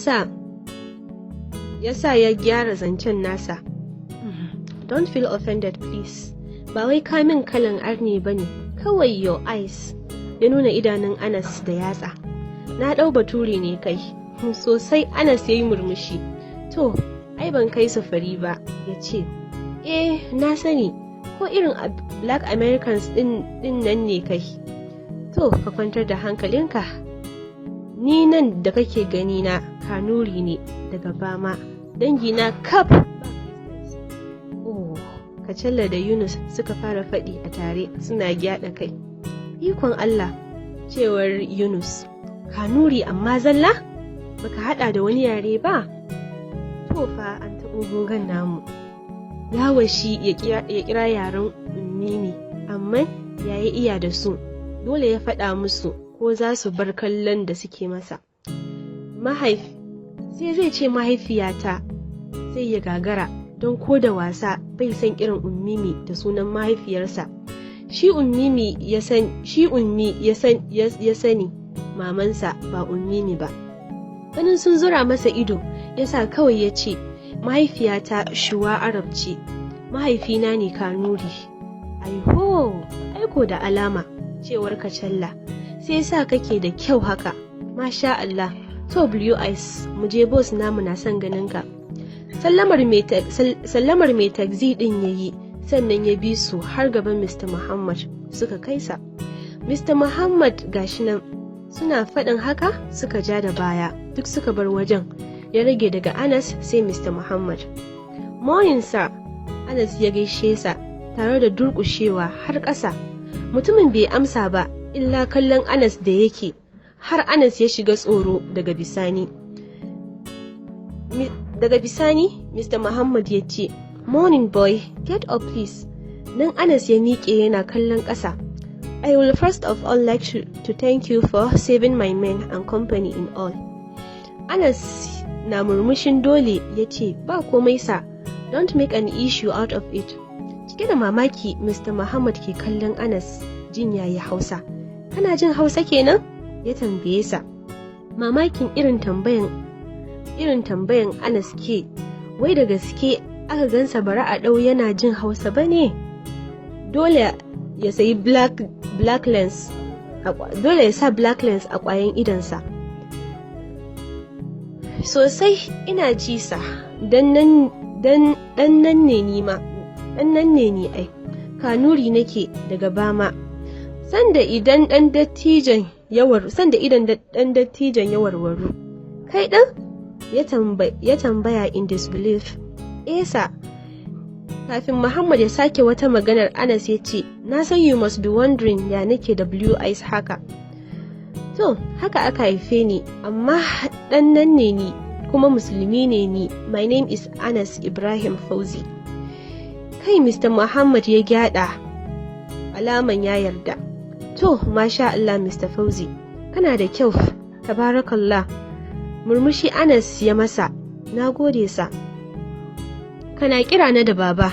sa ya gyara zancen nasa. Don't feel offended, please. Ba wai kamin kalan arne ba ne, kawai your eyes. Ya nuna idanun Anas da yatsa. Na ɗau bature ne kai. Sosai Anas ya yi murmushi. To, ai ban kai su fari ba, ya ce. Eh, na sani, ko irin Black Americans din nan ne kai. To, ka kwantar da hankalinka. Ni nan da kake gani na Kanuri ne daga Bama. Dangina kaf ba Christians. Oh, Kacalla da Yunus suka fara faɗi a tare suna gyaɗa kai. Ikon Allah, cewar Yunus. Kanuri amma zalla? Baka haɗa da wani yare ba? To fa, an taɓo gogon namu. Yawashi ya kira yaren Ummimi, amma ya yi iya da su. Dole ya faɗa musu ko za su bar kallon da suke masa. Sai zai ce mahaifiyata sai ya gagara, don ko da wasa bai san irin Ummimi da sunan mahaifiyarsa. Shi Ummi ya sani mamansa, ba Ummimi ba. Ganin sun zura masa ido yasa kawai ya ce, mahaifiyata Shuwa Arab ce, mahaifina ne Kanuri. Aiho, aiko da alama, cewar Kacalla. Sai sa kake da kyau haka. Masha Allah. To, blue eyes, mu je, boss namu na son ganin ka. Sallamar mai taxi din ya yi, sannan ya bi su har gaban Mr. Muhammad suka kaisa. "Mr. Muhammad, gashi nan." Suna faɗin haka suka ja da baya, duk suka bar wajen. Ya rage daga Anas sai Mr. Muhammad. "Morning, sir." Anas ya gaishe sa tare da durƙushewa har ƙasa. Mutumin bai amsa ba, illa kallon Anas da yake, har Anas ya shiga tsoro. Daga bisani Mr. Muhammad ya ce, "Morning, boy, get up, please." Nan Anas ya miƙe yana kallon ƙasa. "I will first of all like to thank you for saving my men and company in all." Anas na murmushin dole ya ce, "Ba komai, sir, don't make an issue out of it." Cike da mamaki Mr. Muhammad ke kallon Anas jin yayi Hausa. "Kana jin Hausa kenan?" ya tambaye sa. Mamakin irin tambayan Anas ke, wai da gaske aka gansa bara a ɗau yana jin Hausa ba ne? Dole ya sayi black lens, dole ya sa black lens a ƙwayan idonsa. "Sosai ina ji, sir, dan nan ne ni ma, dan nan ne ni ai. Kanuri nake daga Bama." Sanda idan dan dattijon ya warwaru. "Kai ɗin?" ya tambaya in disbelief. "Eh, sir." Kafin Muhammad ya sake wata maganar, Anas ya ce, "Na san you must be wondering ya nake da blue eyes haka. To, haka aka haife ni, amma dan nan ne ni, kuma Musulmi ne ni. My name is Anas Ibrahim Fauzi." Kai Mr. Muhammad ya gyada alaman ya yarda. "To, masha Allah, Mr. Fauzi, kana da kyau, tabarakallah." Murmushi Anas ya masa. "Na gode, sir. Kana kira na da baba.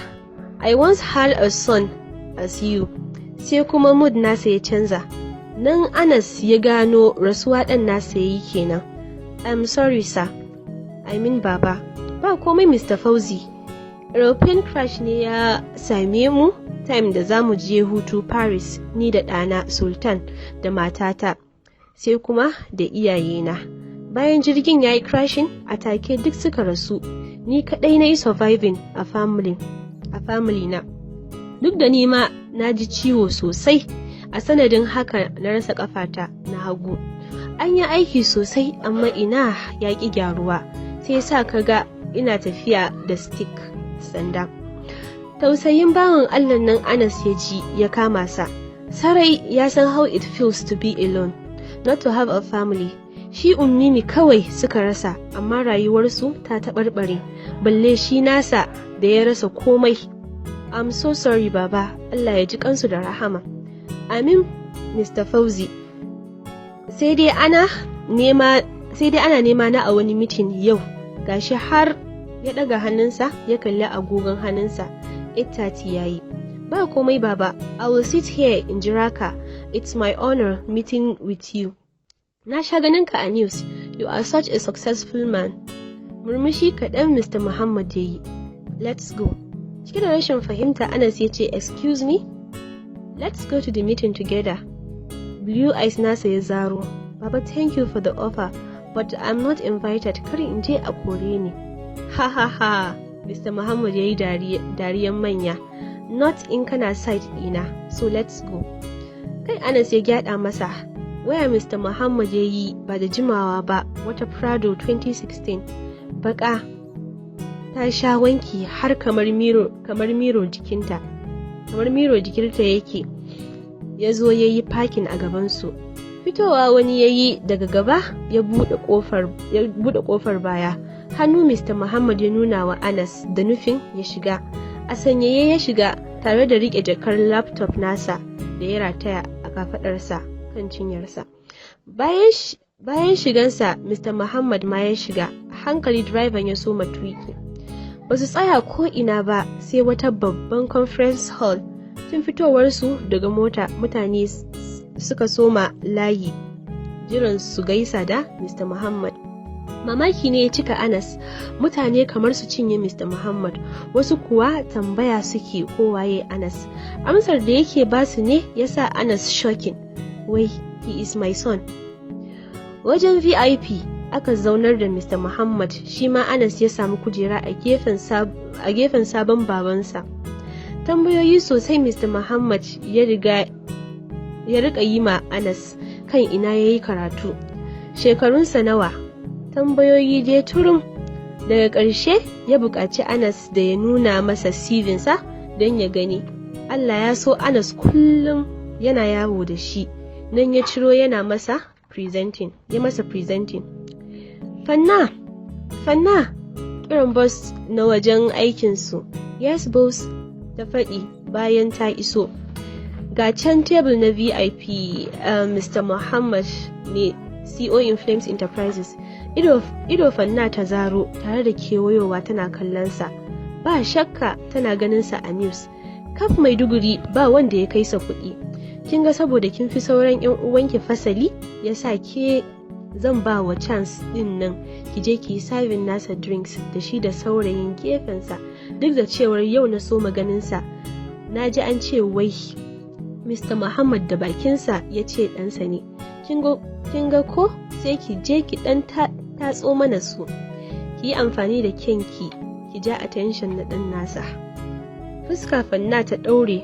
I once had a son as you." Sai kuma mood nasa ya canza. Nan Anas ya gano rasuwa ɗan nasa yayi kenan. "I'm sorry, sir, I mean baba." "Ba komai, Mr. Fauzi. Aeroplane crash ne ya same mu time da za mu je hutu Paris, ni da ɗana Sultan da matata, sai kuma da iyayena. Bayan jirgin ya yi crashing, a take duk suka rasu. Ni kaɗai na yi surviving a family na. Duk da ni ma na ji ciwo sosai, a sanadin haka na rasa kafata na hagu. An yi aiki sosai amma ina, ya ƙi gyaruwa, sai sa ka ga ina tafiya da stick, sanda." Tausayin bawan Allah nan Anas ya ji ya kama sa. Sarai ya san how it feels to be alone, not to have a family. Shi Ummimi kawai suka rasa, amma rayuwarsu ta taɓarɓare, balle shi nasa da ya rasa komai. "I'm so sorry, baba. Allah ya ji kansu da rahama." "Amin, Mr. Fauzi. Sai dai ana nema na a wani meeting yau. Gashi har," ya ɗaga hannunsa ya kalli agogon hannunsa, "8:30 yayi." "Ba komai, baba. I will sit here in jira ka. It's my honor meeting with you. Na sha ganin ka a news. You are such a successful man." Murmushi kaɗan Mr. Muhammad ya yi. "Let's go." Cike da rashin fahimta Anas ya ce, "Excuse me?" "Let's go to the meeting together." Blue eyes nasa ya zaro. "Baba, thank you for the offer, but I'm not invited. Kar in je a kore ni." "Ha ha ha." Mr. Muhammad ya yi dariyan manya. "Not in kana side ɗina, so let's go." Kai Anas ya gyada masa. Waya Mr. Muhammad ya yi, ba da jimawa ba wata Prado 2016 baka ta sha wanki har kamar mirror jikinta yake, ya zo ya yi parking a gabansu. Fitowa wani ya yi daga gaba ya buɗe ƙofar baya. Hannu Mr. Muhammad ya nuna wa Anas da nufin ya shiga. A sanyaye ya shiga tare da riƙe jakar laptop nasa da ya rataya a kafaɗarsa kan cinyarsa. Bayan shigansa, Mr. Muhammad ma ya shiga. A hankali direban ya soma tuki. Ba su tsaya ko ina ba sai wata babban conference hall. Tun fitowarsu daga mota mutane suka soma layi jiran su gaisa da Mr. Muhammad. Mamaki ne ya cika Anas, mutane kamar su cinye Mr. Muhammad, wasu kuwa tambaya suke ko waye Anas. Amsar da yake basu ne yasa Anas shocking. Wai, "He is my son." Wajen VIP Aka zaunar da Mr. Muhammad, shi ma Anas ya samu kujera a gefen sabon babansa. Tambayoyi sosai Mr. Muhammad ya riga ya rika yi ma Anas kan ina ya yi karatu, shekarunsa nawa, tambayoyi dai turum. Daga ƙarshe ya buƙaci Anas da ya nuna masa CV nsa don ya gani. Allah ya so Anas kullum yana yawo da shi, nan ya ciro yana masa presenting, ya masa presenting. "Fanna, Fanna!" Kiran boss na wajen aikinsu. "Yes, boss," ta faɗi bayan ta iso. "Ga can table na VIP, Mr. Muhammad ne, CEO in Flames Enterprises." Ido Fanna ta zaro tare da kewayowa tana kallonsa. Ba shakka tana ganinsa a news. Kaf Maiduguri ba wanda ya kai sa kuɗi. "Kin ga saboda kin fi sauran 'yan uwanki fasali, yasa ke zan ba wa chance din nan, ki je ki yi serving nasa drinks da shi da saurayin gefensa. Duk da cewar yau na so maganinsa, na ji an ce wai Mr. Muhammad da bakinsa ya ce ɗansa ne. Kin ga ko sai ki je ki ɗan tatso mana su, ki yi amfani da kyanki ki ja attention na ɗan nasa." Fuska Fanna ta ɗaure,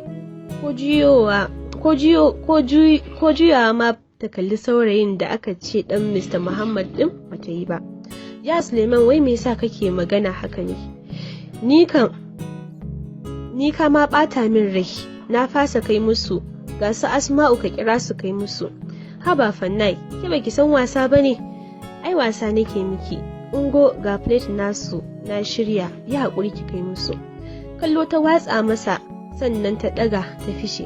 ko juyawa ma ta kalli saurayin da aka ce ɗan Mr. Muhammad ɗin bata yi ba. "Ya Suleiman, wai me yasa kake magana haka ne? Ni kan ni ka ma ɓata min rai. Na fasa kai musu, ga su Asma'u, ka kira su kai musu." "Haba Fannai, ke baki san wasa bane? Ai wasa nake miki. Ungo, ga plate nasu na shirya, yi haƙuri ki kai musu." Kallo ta watsa masa, sannan ta ɗaga ta fishe.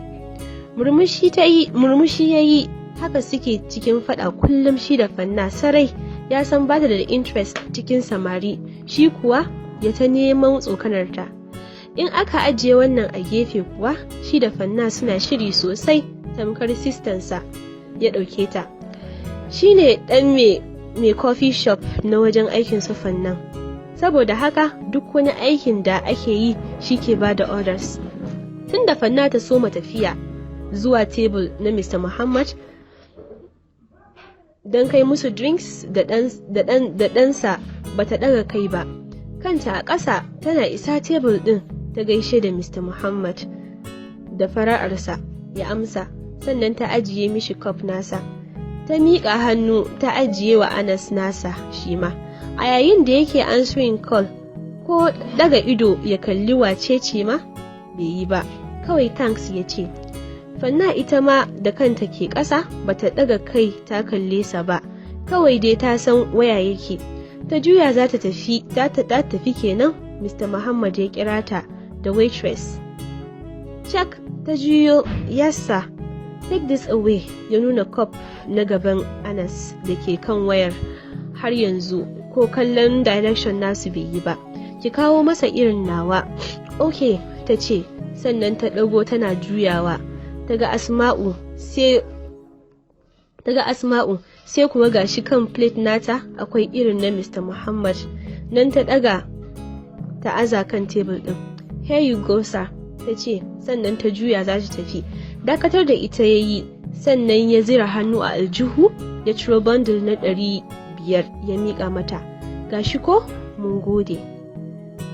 Murmushi ta yi, murmushi ya yi. Haka suke cikin faɗa kullum shi da Fanna. Sarai ya san bata da interest cikin samari, shi kuwa ya ta neman tsokanarta. In aka ajiye wannan a gefe kuwa, shi da Fanna suna shiri sosai, tamkar sistansa ya ɗauke ta. Shi ne ɗan mai coffee shop na wajen aikin su Fannan, saboda haka duk wani aikin da ake yi shi ke ba da orders. Tun da Fanna ta soma tafiya zuwa table na Mr. Muhammad don kai musu drinks da ɗansa, ba ta ɗaga kai ba, kanta a ƙasa. Tana isa tebul ɗin ta gaishe da Mr. Muhammad da fara'arsa, ya amsa, sannan ta ajiye mishi cup nasa. Ta miƙa hannu ta ajiye wa Anas nasa shi ma. A yayin da yake answering call, ko daga ido ya kalli wace ce ma bai yi ba, kawai "Thanks" ya ce. Fanna ita ma da kanta ke ƙasa bata daga kai ta kalle sa ba, kawai dai ta san waya yake. Ta juya za ta tafi, ta tafi kenan Mr. Muhammad ya kira ta da "Waitress." Check ta juyo. "Yes, sir." "Take this away." Ya nuna cup na gaban Anas da ke kan wayar har yanzu, ko kallon direction nasu bai yi ba. "Ki kawo masa irin nawa." "Ok," ta ce, sannan ta ɗago tana juyawa ta ga Asma'u. Sai ta ga Asma'u, sai kuma gashi kan plate nata akwai irin na Mr. Muhammad. Nan ta ɗaga ta aza kan tebul ɗin. "Here you go, sir," ta ce, sannan ta juya za ta tafi. Dakatar da ita ya yi, sannan ya zira hannu a aljihu ya ciro bundle na 500 ya miƙa mata. "Gashi ko, mun gode."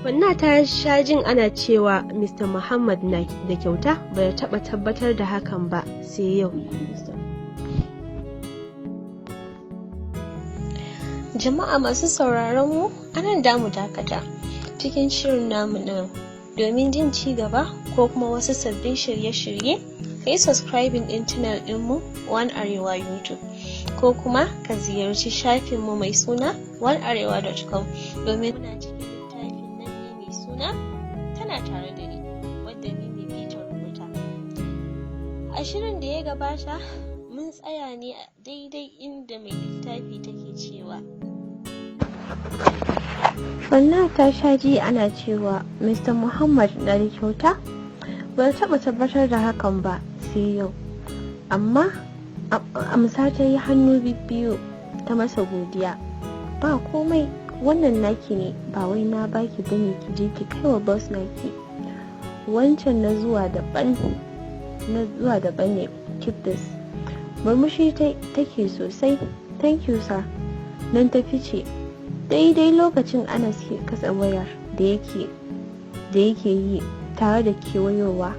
Fanna ta sha jin ana cewa Mr. Muhammad na da kyauta, bai taɓa tabbatar da hakan ba sai yau. Jama'a masu sauraron mu, anan da mu dakata cikin shirin namu na. Domin jin ci gaba ko kuma wasu sabbin shirye-shirye, ka yi subscribing din channel ɗinmu One Arewa YouTube, ko kuma ka ziyarci shafinmu mai suna onearewa.com, domin muna cikin littafin nan ne mai suna Tana Tare da Ni, wadda Mimi B ta rubuta. A shirin da ya gabata mun tsaya ne a daidai inda mai littafi take cewa: Fanna ta sha ji ana cewa Mr. Muhammad na da kyauta, ba ta taɓa tabbatar da hakan ba sai yau. Amma amsa ta yi hannu biyu ta masa godiya. "Ba komai, wannan naki ne, ba wai na baki bane ki je ki kai wa boss naki. Wancan na zuwa daban ne, keep this." Murmushi take sosai. "Thank you, sir." Nan ta fice. Daidai lokacin Anas ke katse wayar da yake yi tare da kewayowa.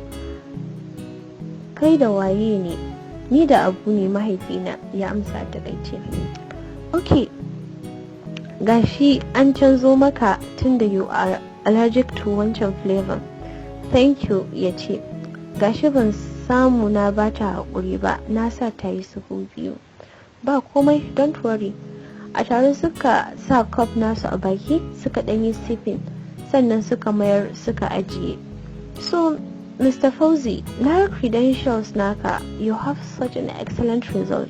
"Kai da waye ne?" "Ni da Abu ne, mahaifina," ya amsa a takaice. "Ok, gashi an canzo maka tunda you are allergic to wancan flavor." "Thank you," ya ce. "Gashi ban samu na bata haƙuri ba, na sa ta yi sahu biyu." "Ba komai, don't worry." A tare suka sa cup nasu a baki, suka ɗanyi sipping, sannan suka mayar suka ajiye. "So Mr. Fauzi, na credentials naka, you have such an excellent result.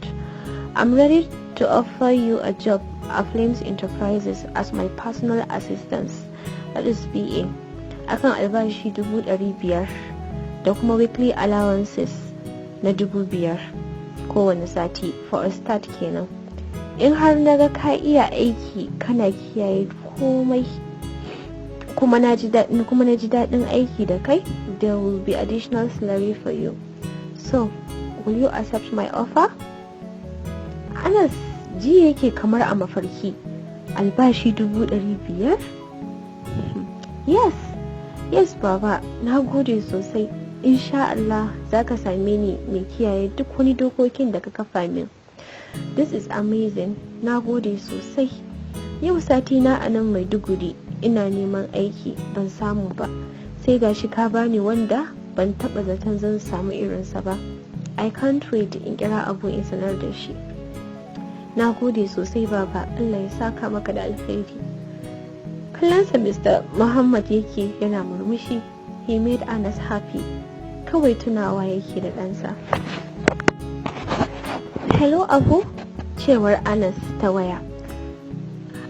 I'm ready to offer you a job at Flames Enterprises as my personal assistant, that is PA, akan albashi 500,000 da kuma weekly allowances na 5,000 kowane sati for a start kenan. In har na ga ka iya aiki, kana kiyaye komai, kuma na ji daɗin aiki da kai, there will be additional salary for you. So will you accept my offer?" Anas ji yake kamar a mafarki. Albashi 500,000? Yes, baba, na gode sosai. Insha Allah za ka same ni mai kiyaye duk wani dokokin da ka kafa min. This is amazing, na gode sosai. Yau sati na a nan Maiduguri ina neman aiki ban samu ba, sai gashi ka bani wanda ban taba zaton zan samu irinsa ba. I can't wait in kira Abu in sanar da shi. Na gode sosai, baba. Allah ya saka maka da alkhairi. Kallonsa Mr. Muhammad yake yana murmushi. He made Anas happy. Kawai tunawa yake da ɗansa. "Hello, Abu," cewar Anas ta waya.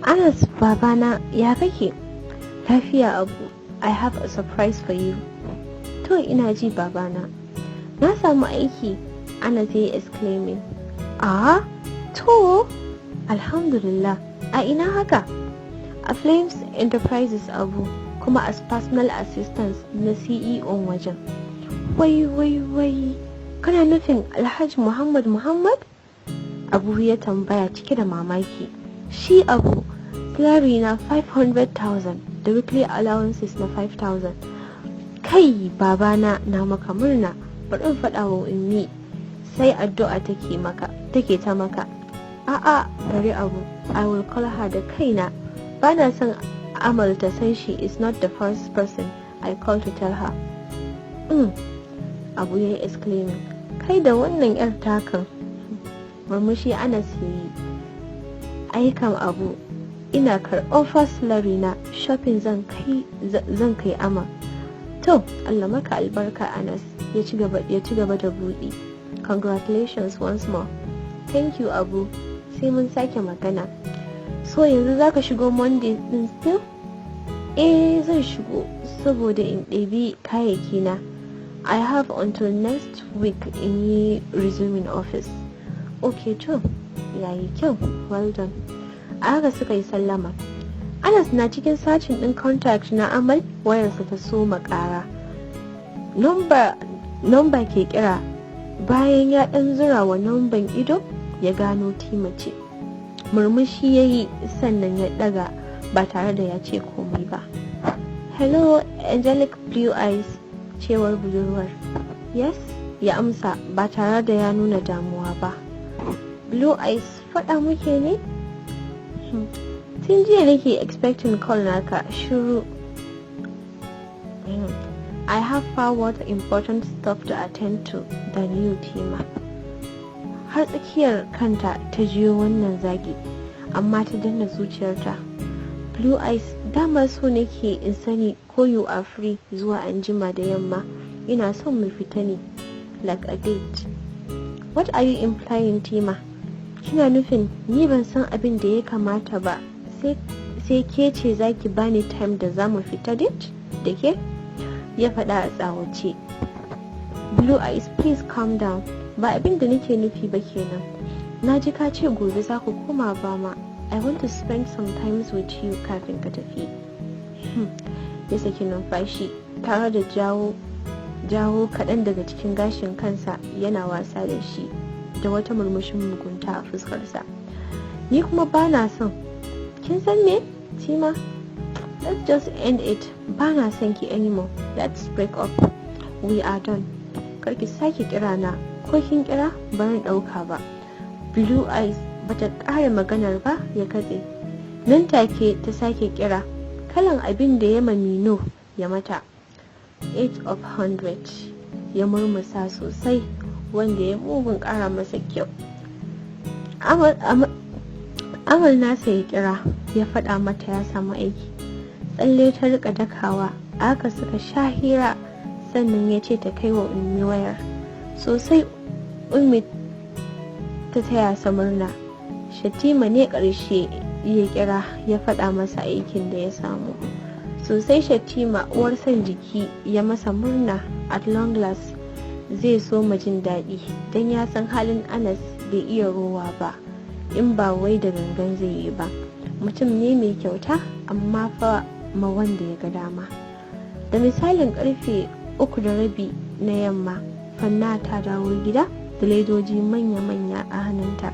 "Anas, babana, ya kake?" "Lafiya, Abu. I have a surprise for you." "To, ina ji, babana." "Na samu aiki," Anas ya yi exclaiming. "Ah, to, alhamdulillah. A ina haka?" "A Flames Enterprises, Abu, kuma as personal assistant na CEO wajen." "Wai, wai, wai, kana nufin Alhaji Muhammad Muhammad?" Abu ya tambaya cike da mamaki. "Shi, Abu. Salary na 500,000 da weekly allowances na 5,000." "Kai, babana, na maka murna. Bari in faɗa wa Ummi, sai addu'a take maka, take ta maka." "A'a, bari, Abu. I will call her da kaina. Bana son Amal ta san she is not the first person I call to tell her." Abu ya yi exclaiming. "Kai da wannan yar takan." Murmushi Anas ya yi. "Ai kam, Abu, ina karɓar first salary na, shopping zan kai Amal." "To, Allah maka albarka, Anas." Ya ci gaba da buɗi. "Congratulations once more." "Thank you, Abu. Sai mun sake magana. So yanzu zaka shigo Monday din still?" "Eh, zan shigo saboda in ɗebi kayayyaki na. I have until next week in yi resuming office." "Okay, to, yayi kyau. Well done." A haka suka yi sallama. Anas na cikin searching din contact na Amal, wayarsa ta soma ƙara. Number ke kira. Bayan ya ɗan zura wa numban ido, ya gano Tima ce. Murmushi ya yi sannan ya ɗaga ba tare da ya ce komai ba. "Hello, angelic blue eyes," cewar budurwar. "Yes," ya amsa ba tare da ya nuna damuwa ba. "Blue eyes, faɗa muke ne? Tun jiya nake expecting call naka, shiru. I have far more important stuff to attend to than you, Tima." Har tsakiyar kanta ta jiyo wannan zagi, amma ta danna zuciyarta. "Blue eyes, dama so nake in sani ko you are free zuwa anjima da yamma. Ina son mu fita ne, like a date." "What are you implying, Tima? Kina nufin ni ban san abin da ya kamata ba, sai ke ce zaki bani time da za mu fita date da ke?" ya faɗa a tsawace. "Blue eyes, please calm down. Ba abin da nake nufi ba kenan. Na ji ka ce gobe za ku koma Bama. I want to spend some times with you kafin ka tafi." Ya saki numfashi tare da jawo kaɗan daga cikin gashin kansa yana wasa da shi da wata murmushin mugunta a fuskarsa. Ni kuma ba na son. Kin san me, Tima? Let's just end it. Ba na son ki anymore. Let's break up. We are done. Kar ki sake kira na. Ko kin kira, baran ɗauka ba. Blue eyes. Bata ƙara maganar ba ya katse. Nan take ta sake kira. Kalan abin da ya mamino ya mata. 8 of 100. Ya murmusa sosai, wanda ya mugun ƙara masa kyau. Amal nasa ya kira, ya faɗa mata ya samu aiki. Tsalle ta rika dakawa. Aka suka sha hira, sannan ya ce ta kai wa Ummi wayar. Sosai Ummi ta taya sa murna. Shatima ne ƙarshe ya kira, ya faɗa masa aikin da ya samu. Sosai Shatima uwar son jiki ya masa murna. At long last zai so ma jin daɗi, don ya san halin Anas, bai iya rowa ba in ba wai da gangan zai yi ba. Mutum ne mai kyauta, amma fa ma wanda ya ga dama. Da misalin karfe 3:30 na yamma, Fanna ta dawo gida da ledoji manya-manya a hannunta.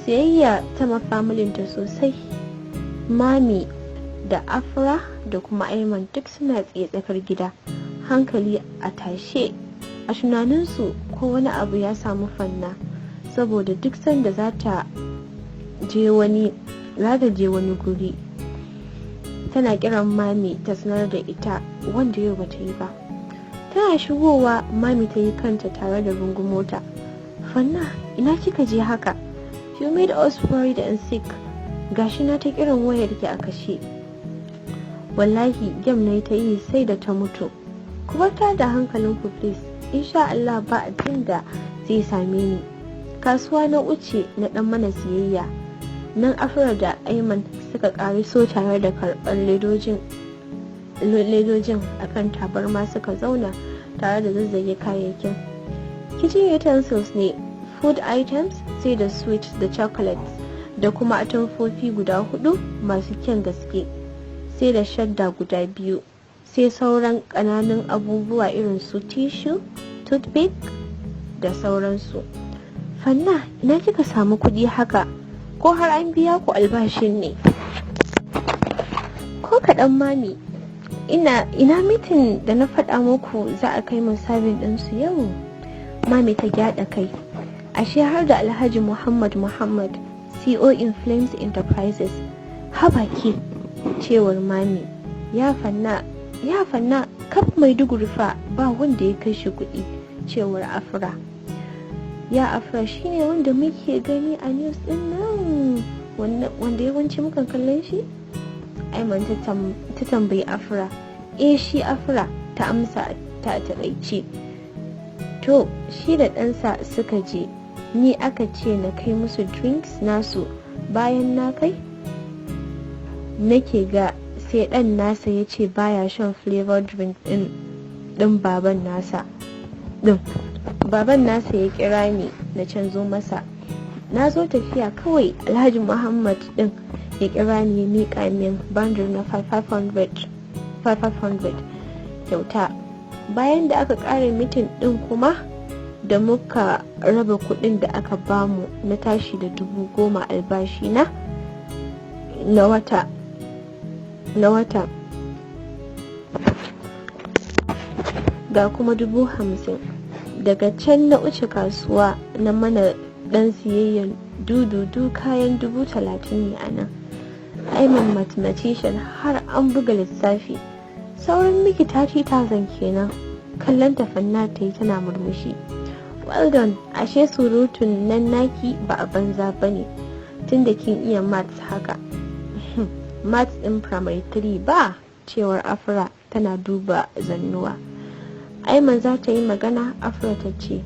Siyayya ta mafamilinta sosai. Mami da Afra da kuma Aiman duk suna tsaye tsakar gida, hankali a tashe. A tunaninsu ko wani abu ya samu Fanna, saboda duk sanda za ta je wani guri tana kiran Mami ta sanar da ita, wanda yau bata yi ba. Tana shigowa, Mami ta yi kanta tare da rungumota. "Fanna, ina kika je haka? You made us worried and sick. Gashi na ta kiran wayar ki a kashe." "Wallahi game na ta yi sai da ta mutu. Ku bar da hankalinku please. Insha Allah ba abin da zai same ni. Kasuwa na wuce na dan mana siyayya." Nan Afra da Aiman suka so tare da karɓar ledojin akan tabarma suka zauna tare da zazzage kayayyakin. Kitchen utensils ne, food items, sai da sweets da chocolates da kuma atamfofi guda hudu masu kyan gaske, sai da shadda guda biyu, sai sauran ƙananan abubuwa irin su tissue, toothpick da sauransu. "Fanna, ina kika samu kuɗi haka? Ko har an biya ku albashin ne?" "Ko kaɗan, Mami. Ina meeting da na faɗa muku za a kai mun serving ɗinsu yau." Mami ta gyaɗa kai. "Ashe har da Alhaji Muhammad Muhammad, CO in Flames Enterprises. Haba ke," cewar Mami. "Ya Fanna, ya Fanna, kaf Maiduguri fa ba wanda ya kai shi kuɗi," cewar Afra. "Ya Afra, shine wanda muke gani a news din nan, wanda yawanci mukan kallon shi?" Aiman ta tambayi Afra. "Eh, shi," Afra ta amsa ta taƙaice. "To, shi da ɗansa suka je. Ni aka ce na kai musu drinks nasu. Bayan na kai, nake ga sai ɗan nasa ya ce baya shan flavor drink ɗin ɗin baban nasa ɗin. Baban nasa ya kira ni na canzo masa. Na zo tafiya kawai Alhaji Muhammad ɗin ya kira ni, ya miƙa min bundle na 500 500 kyauta. Bayan da aka ƙare meeting ɗin kuma da muka raba kuɗin da aka bamu, na tashi da 10,000 albashi na na wata, ga kuma 50,000. Daga can na wuce kasuwa na mana dan siyayyan. Dududu kayan 30,000 ne a nan." Aiman mathematician, har an buga lissafi. "Sauran miki 30,000 kenan." Kallon Fanna ta yi tana murmushi. "Well done. Ashe surutun nan naki ba a banza ba ne, tunda kin iya maths haka." "Maths din primary 3 ba," cewar Afra tana duba zannuwa. Aiman za ta yi magana, Afra ta ce,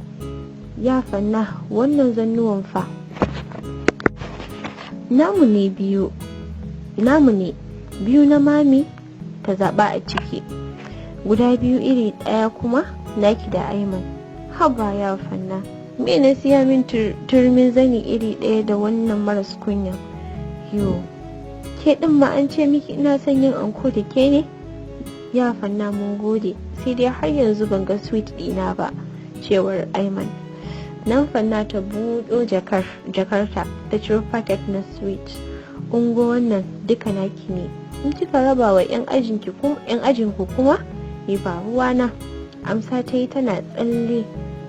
"Ya Fanna, wannan zannuwan fa?" "Namu ne biyu, namu ne biyu. Na Mami ta zaɓa a ciki guda biyu iri ɗaya, kuma naki da Aiman." "Haba ya Fanna, me na siya min turmin zani iri ɗaya da wannan maras kunya? Yo, ke ɗin ma an ce miki ina son yin anko da ke ne? Ya Fanna, mun gode, sai dai har yanzu ban ga sweet ɗina ba," cewar Aiman. Nan Fanna ta buɗo jakarta ta ciro packet na sweet. "Ungo, wannan duka naki ne. In kika raba wa 'yan ajinku kuma ni ba ruwana." Amsa ta yi tana tsalle.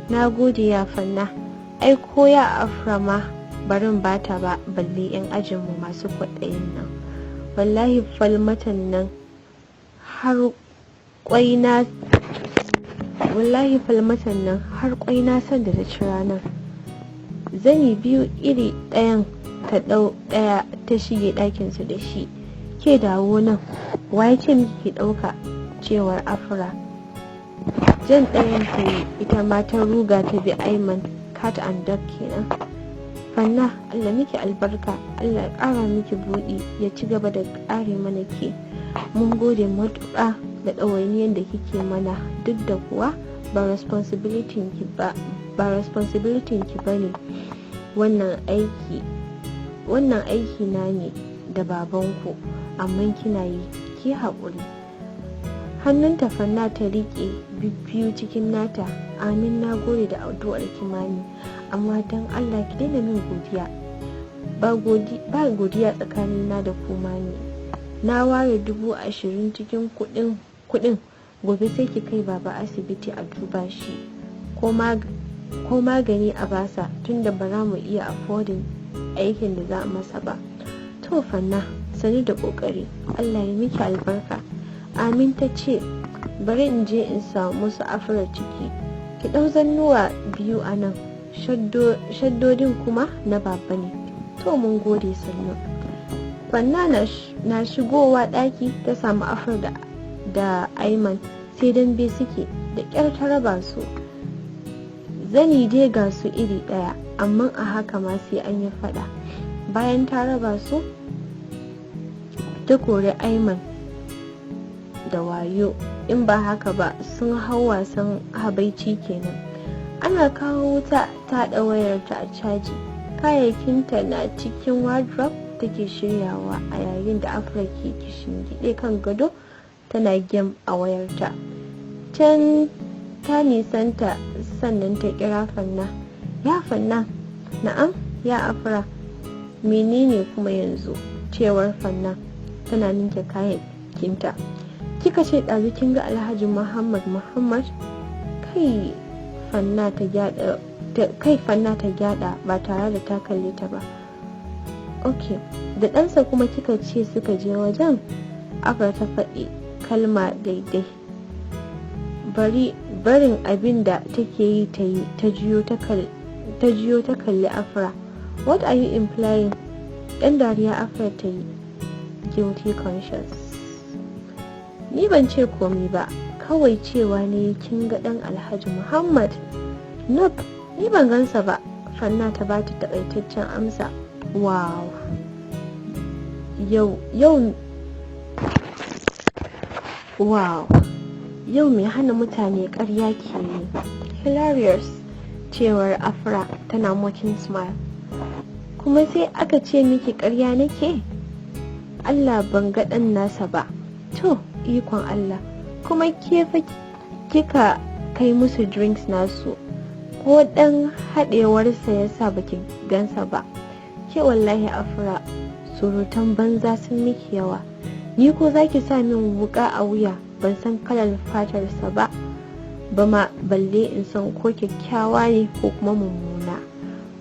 "Na gode, ya Fanna. Ai ko ya Afra ma barin bata ba, balle 'yan ajinmu masu kwaɗayin nan. Wallahi falmatan nan har kwai na, wallahi falmatan nan har kwai na san da ta ci ranar." Zani biyu iri ɗayan, ta ɗau ɗaya ta shige ɗakinsu da shi. "Ke, dawo nan, waye ce miki ki ɗauka?" cewar Afra. Jan ɗayan ta yi, ita ma ta ruga ta bi Aiman. Cat and dog kenan. "Fanna, Allah miki albarka, Allah ya ƙara miki buɗi, ya ci gaba da ƙare mana ke. Mun gode matuƙa da ɗawainiyar da kike mana, duk da kuwa ba responsibility ki bane wannan aiki. Wannan aiki na ne da babanku, amma kina yi, ki haƙuri." Hannunta Fanna ta riƙe biyu cikin nata. "Amin, na gode da addu'ar ki, Mami, amma don Allah ki daina min godiya. Ba godiya tsakanina da ku, Mami. Na ware 20,000 cikin kuɗin kuɗin. Gobe sai ki kai Baba asibiti a duba shi, ko magani a basa, tunda ba za mu iya affording aikin da za a masa ba." "To Fanna, sani da kokari, Allah ya miki albarka." "Amin," ta ce. "Bari in je in samu su Afra ciki. Ki ɗau zannuwa biyu a nan, shaddodin kuma na Baba ne." "To, mun gode, sannu." Fanna na shigowa ɗaki ta samu Afra da Aiman sai dambe suke, da ƙyar ta raba su. Zani dai ga su iri ɗaya, amma a haka ma sai an yi faɗa. Bayan ta raba su, ta kori Aiman da wayo, in ba haka ba sun hau wasan habaici kenan. Ana kawo wuta ta haɗa wayarta a caji. Kayayyakinta na cikin wardrobe take shiryawa, a yayin da Afra ke kishingiɗe kan gado tana game a wayarta. Can ta nisanta sannan ta kira Fanna. "Ya Fanna." "Na'am, ya Afra, menene kuma yanzu?" cewar Fanna tana ninke kayayyakinta. "Kika ce ɗazu kin ga Alhaji Muhammad Muhammad." Kai Fanna ta gyada ba tare da ta kalle ta ba. "Ok, da ɗansa kuma kika ce suka je wajen." Afra ta faɗi kalma daidai. Bari barin abin da take yi ta yi, ta juyo ta kalli Afra. "What are you implying?" Ɗan dariya Afra ta yi. "Guilty conscience. Ni ban ce komi ba, kawai cewa ne kin ga ɗan Alhaji Muhammad." "Nope, ni ban gansa ba." Fanna ta bata takaitaccen amsa. "Wow, yau yau, wow, yau mai hana mutane ƙarya ke yi. Hilarious," cewar Afra tana mocking smile. "Kuma sai aka ce miki ƙarya nake. Allah ban ga ɗan nasa ba." "To, ikon Allah. Kuma ke fa kika kai musu drinks nasu, ko ɗan haɗewarsa ya sa baki gansa ba? Ke wallahi Afra, surutan banza sun miki yawa. Ni ko zaki sa min wuka a wuya, ban san kalar fatarsa ba ba ma, balle in san ko kyakkyawa ne ko kuma mummuna.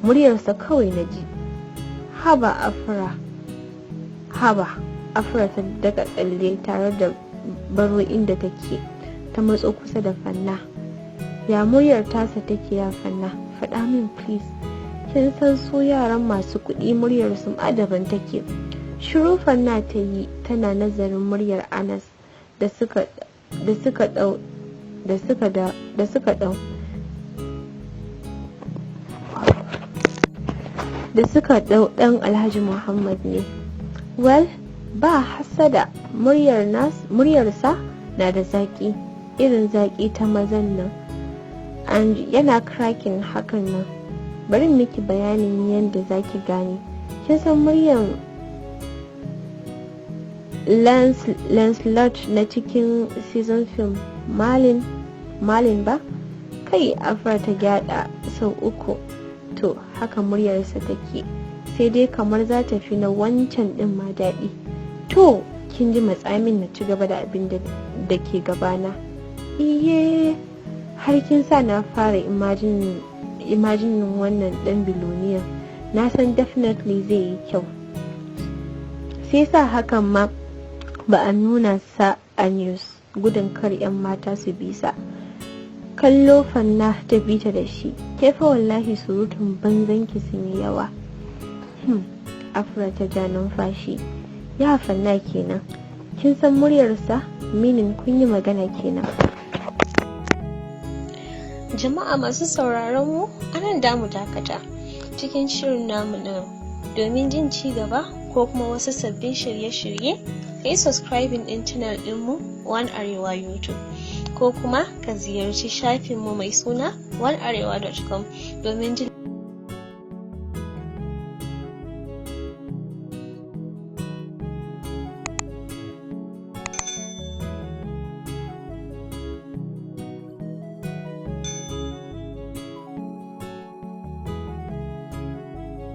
Muryarsa kawai na ji." "Haba Afra, haba." Afra ta daga tsalle tare da baro inda take, ta matso kusa da Fanna. "Ya muryar tasa take, ya Fanna? Faɗa min please. Kin san su yaran masu kuɗi muryar su ma daban take." Shiru Fanna ta yi tana nazarin muryar Anas da suka dau dan Alhaji Muhammad ne. Well, ba hasada, muryarsa na da zaki, irin zaki ta mazan nan, and yana cracking hakan nan. Bari miki bayanin yadda zaki gane. Kin san muryar Lancelot na cikin season film Merlin ba? Kai, Kai Afra ta gyada sau uku. To, haka muryarsa take, sai dai kamar za ta fi na wancan din ma daɗi. To, kin ji, matsamin na ci gaba da abin da ke gabana. Iye, har kin sa na fara imagining wannan dan biloniyan. Na san definitely zai yi kyau, sai sa hakan ma ba a nuna sa a news gudun kar 'yan mata su bisa. Kallo Fanna ta bita da shi. Ke fa wallahi surutun banzan ki sun yi yawa. Afra ta ja numfashi. Ya Fanna kenan, kin san muryarsa, meaning kun yi magana kenan. Jama'a masu sauraron mu, anan damu dakata cikin shirin namu na domin jin ci gaba ko kuma wasu sabbin shirye-shirye, ka yi subscribing din channel dinmu One Arewa YouTube, ko kuma ka ziyarci shafinmu mai suna onearewa.com domin jin.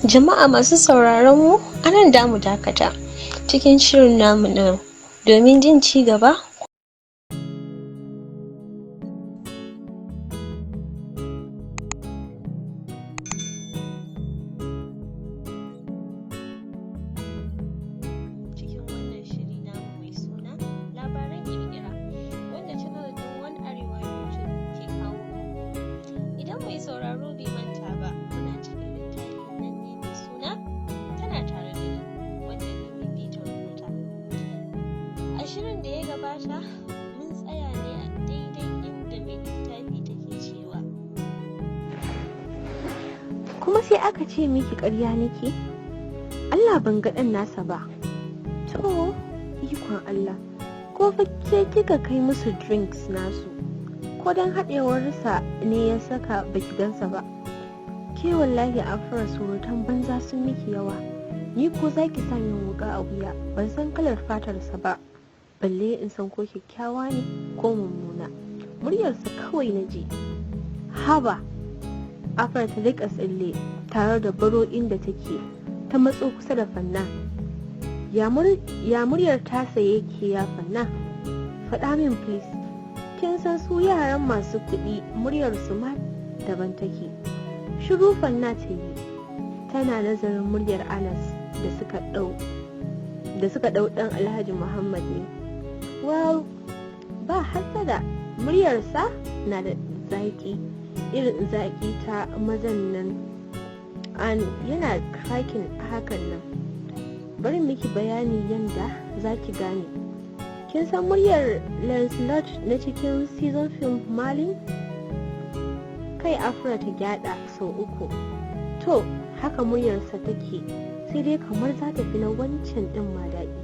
Jama'a masu sauraron mu, anan damu dakata cikin shirin namu na domin jin ci gaba cikin wannan shiri namu mai suna Labaran Kirkira, wanda channel din One Arewa YouTube ke kawo muku. Idan mai sauraro bai manta ba, muna cikin littafin nan ne mai suna Tana Tare da Ni, wanda Mimi B ta rubuta. A shirin da ya gabata mun tsaya ne a daidai inda mai littafi take cewa: Kuma sai aka ce miki ƙarya nake. Allah ban ga ɗan nasa ba. To, ikon Allah, ko fa ke kika kai musu drinks nasu, ko don haɗewarsa ne ya saka baki gansa ba? Ke wallahi Afra, surutan banza sun miki yawa. Ni ko za ki sa min wuka a wuya, ban san kalar fatarsa ba, balle in san ko kyakkyawa ne ko mummuna. Muryarsa kawai na ji. Haba Afra, ta rika tsalle tare da baro inda take, ta matso kusa da Fanna. Ya muryar tasa yake, ya Fanna? Faɗa min please. Kin san su yaran masu kuɗi muryarsu ma daban take. Shiru Fanna ta yi tana nazarin muryar Anas da suka ɗau ɗan Alhaji Muhammad ne. Well, ba hasada, muryarsa na da zaƙi, irin zaƙi ta mazan nan, and yana cracking hakan nan. Bari miki bayani yanda za ki gane. Kin san muryar Lancelot na cikin season film Merlin? Kai Afra ta gyada sau uku. To, haka muryarsa take, sai dai kamar za ta fi na wancan din ma daɗi.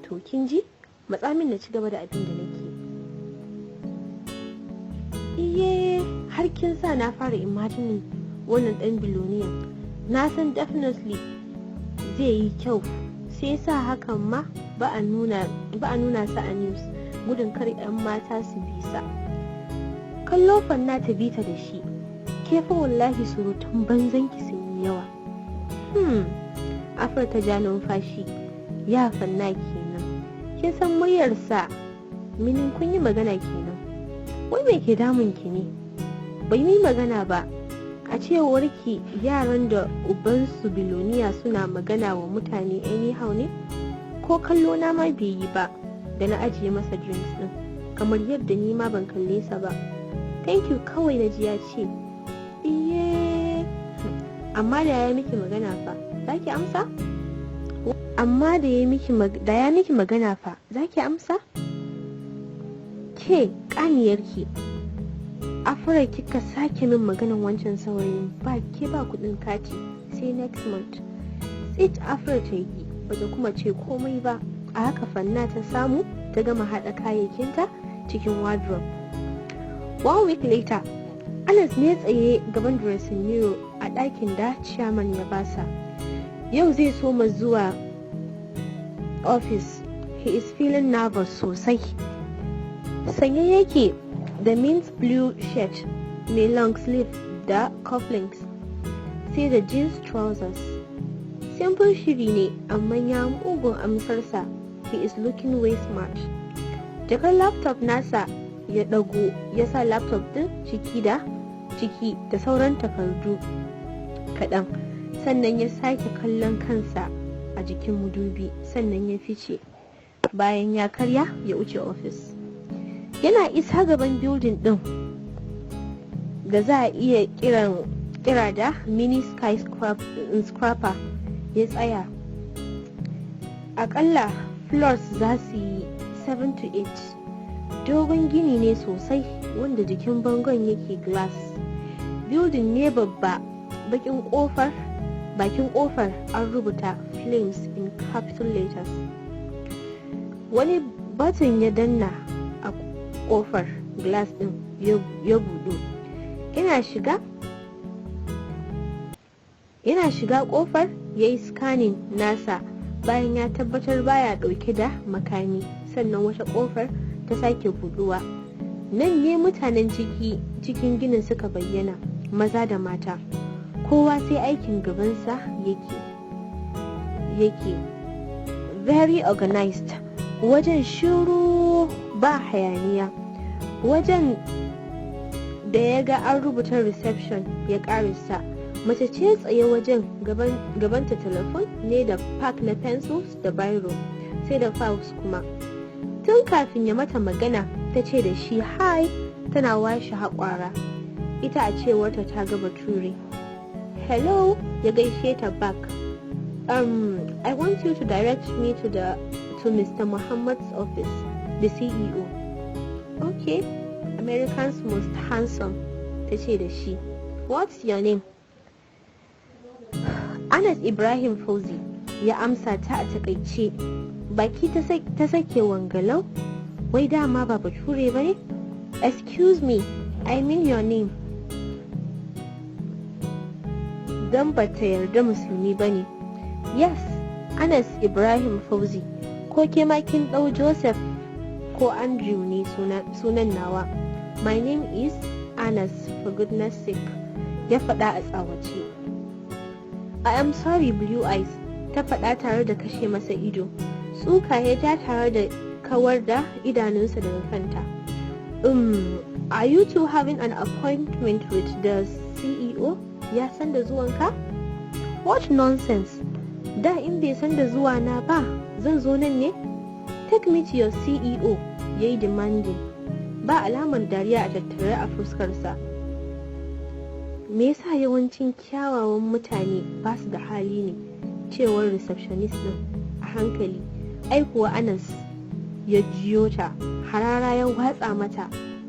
To, kin ji, matsamin na ci gaba da abin da nake. Iye, har kin sa na fara imagining wannan dan biloniyan. Na san definitely zai yi kyau, sai sa hakan ma ba a nuna sa a news gudun kar 'yan mata su bisa. Kallo Fanna ta bita da shi. Ke fa wallahi surutan banzan ki sun yi yawa. Afra ta ja numfashi. Ya Fanna kenan, kin san muryarsa, meaning kun yi magana kenan. Wai me ke damun ki ne? Bai yi magana ba. A cewar ki yaran da ubansu biloniya suna magana wa mutane anyhow ne? Ko kallo na ma bai yi ba da na ajiye masa drinks din, kamar yadda ni ma ban kalle sa ba. Thank you kawai na ji ya ce. Iye, amma da ya miki magana fa, za ki amsa? Amma da ya miki magana fa, za ki amsa? Ke kaniyarki Afra, kika sake min maganan wancan saurayin, ba ke ba kudin kati sai next month. Tsit Afra ta yi, bata kuma ce komai ba. A haka Fanna ta samu ta gama haɗa kayayyakinta cikin wardrobe. One week later, Anas ne tsaye gaban dressing mirror a ɗakin da chairman ya basa. Yau zai soma zuwa office. He is feeling nervous sosai. Sanye yake da mint blue shirt. Mai long sleeve da cufflinks, sai da jeans trousers. Simple shiri ne, amma ya mugun amsarsa. He is looking way smart. Jakar laptop nasa ya ɗago, ya sa laptop ɗin ciki da sauran takardu kaɗan, sannan ya sake kallon kansa a jikin madubi, sannan ya fice. Bayan ya karya, ya wuce ofis. Yana isa gaban building ɗin da za a iya kira da mini skyscraper ya tsaya. Akalla floors za su yi 7 to 8. Dogon gini ne sosai wanda jikin bangon yake glass. Building ne babba. Bakin kofar bakin kofar an rubuta "Flames" in capital letters. Wani button ya danna a kofar glass din, ya budu. Yana shiga kofar, ya yi scanning nasa. Bayan ya tabbatar baya dauke da makami, sannan wata kofar ta sake buduwa. Nan ne mutanen cikin ginin suka bayyana, maza da mata. Kowa sai aikin gabansa yake. Very organized. Wajen shiru, ba hayaniya. Wajen da ya ga an rubuta "reception" ya karisa. Mace ce tsaye wajen, gabanta telefon ne da pack na pencils da biro, sai da files kuma. Tun kafin ya mata magana ta ce da shi, "Hi," tana washe haƙwara. Ita a cewarta ta ga bature. "Hello," ya gaishe ta back. "I want you to direct me to Mr. Muhammad's office, the CEO." "Okay, American's most handsome," ta ce da shi. "What's your name?" "Anas Ibrahim Fauzi," ya amsa ta a takaice. Baki ta sake wangalau. Wai dama ba bature ba ne? "Excuse me, I mean your name." Don ba ta yarda musulmi ba ne. "Yes, Anas Ibrahim Fauzi. Ko ke ma kin ɗau Joseph ko Andrew ne sunan nawa? My name is Anas, for goodness sake," ya faɗa a tsawace. "I am sorry, blue eyes," ta faɗa tare da kashe masa ido. Tsuka ya ja tare da kawar da idanunsa daga kanta. "Are you two having an appointment with the CEO? Ya san da zuwanka?" "What nonsense! Da in bai san da zuwa na ba, zan zo nan ne? Take me to your CEO," ya yi demanding. Ba alamar dariya a tattare a fuskarsa. "Me yasa yawancin kyawawan mutane ba su da hali ne?" cewar receptionist din a hankali. Ai kuwa Anas ya jiyo ta. Harara ya watsa mata.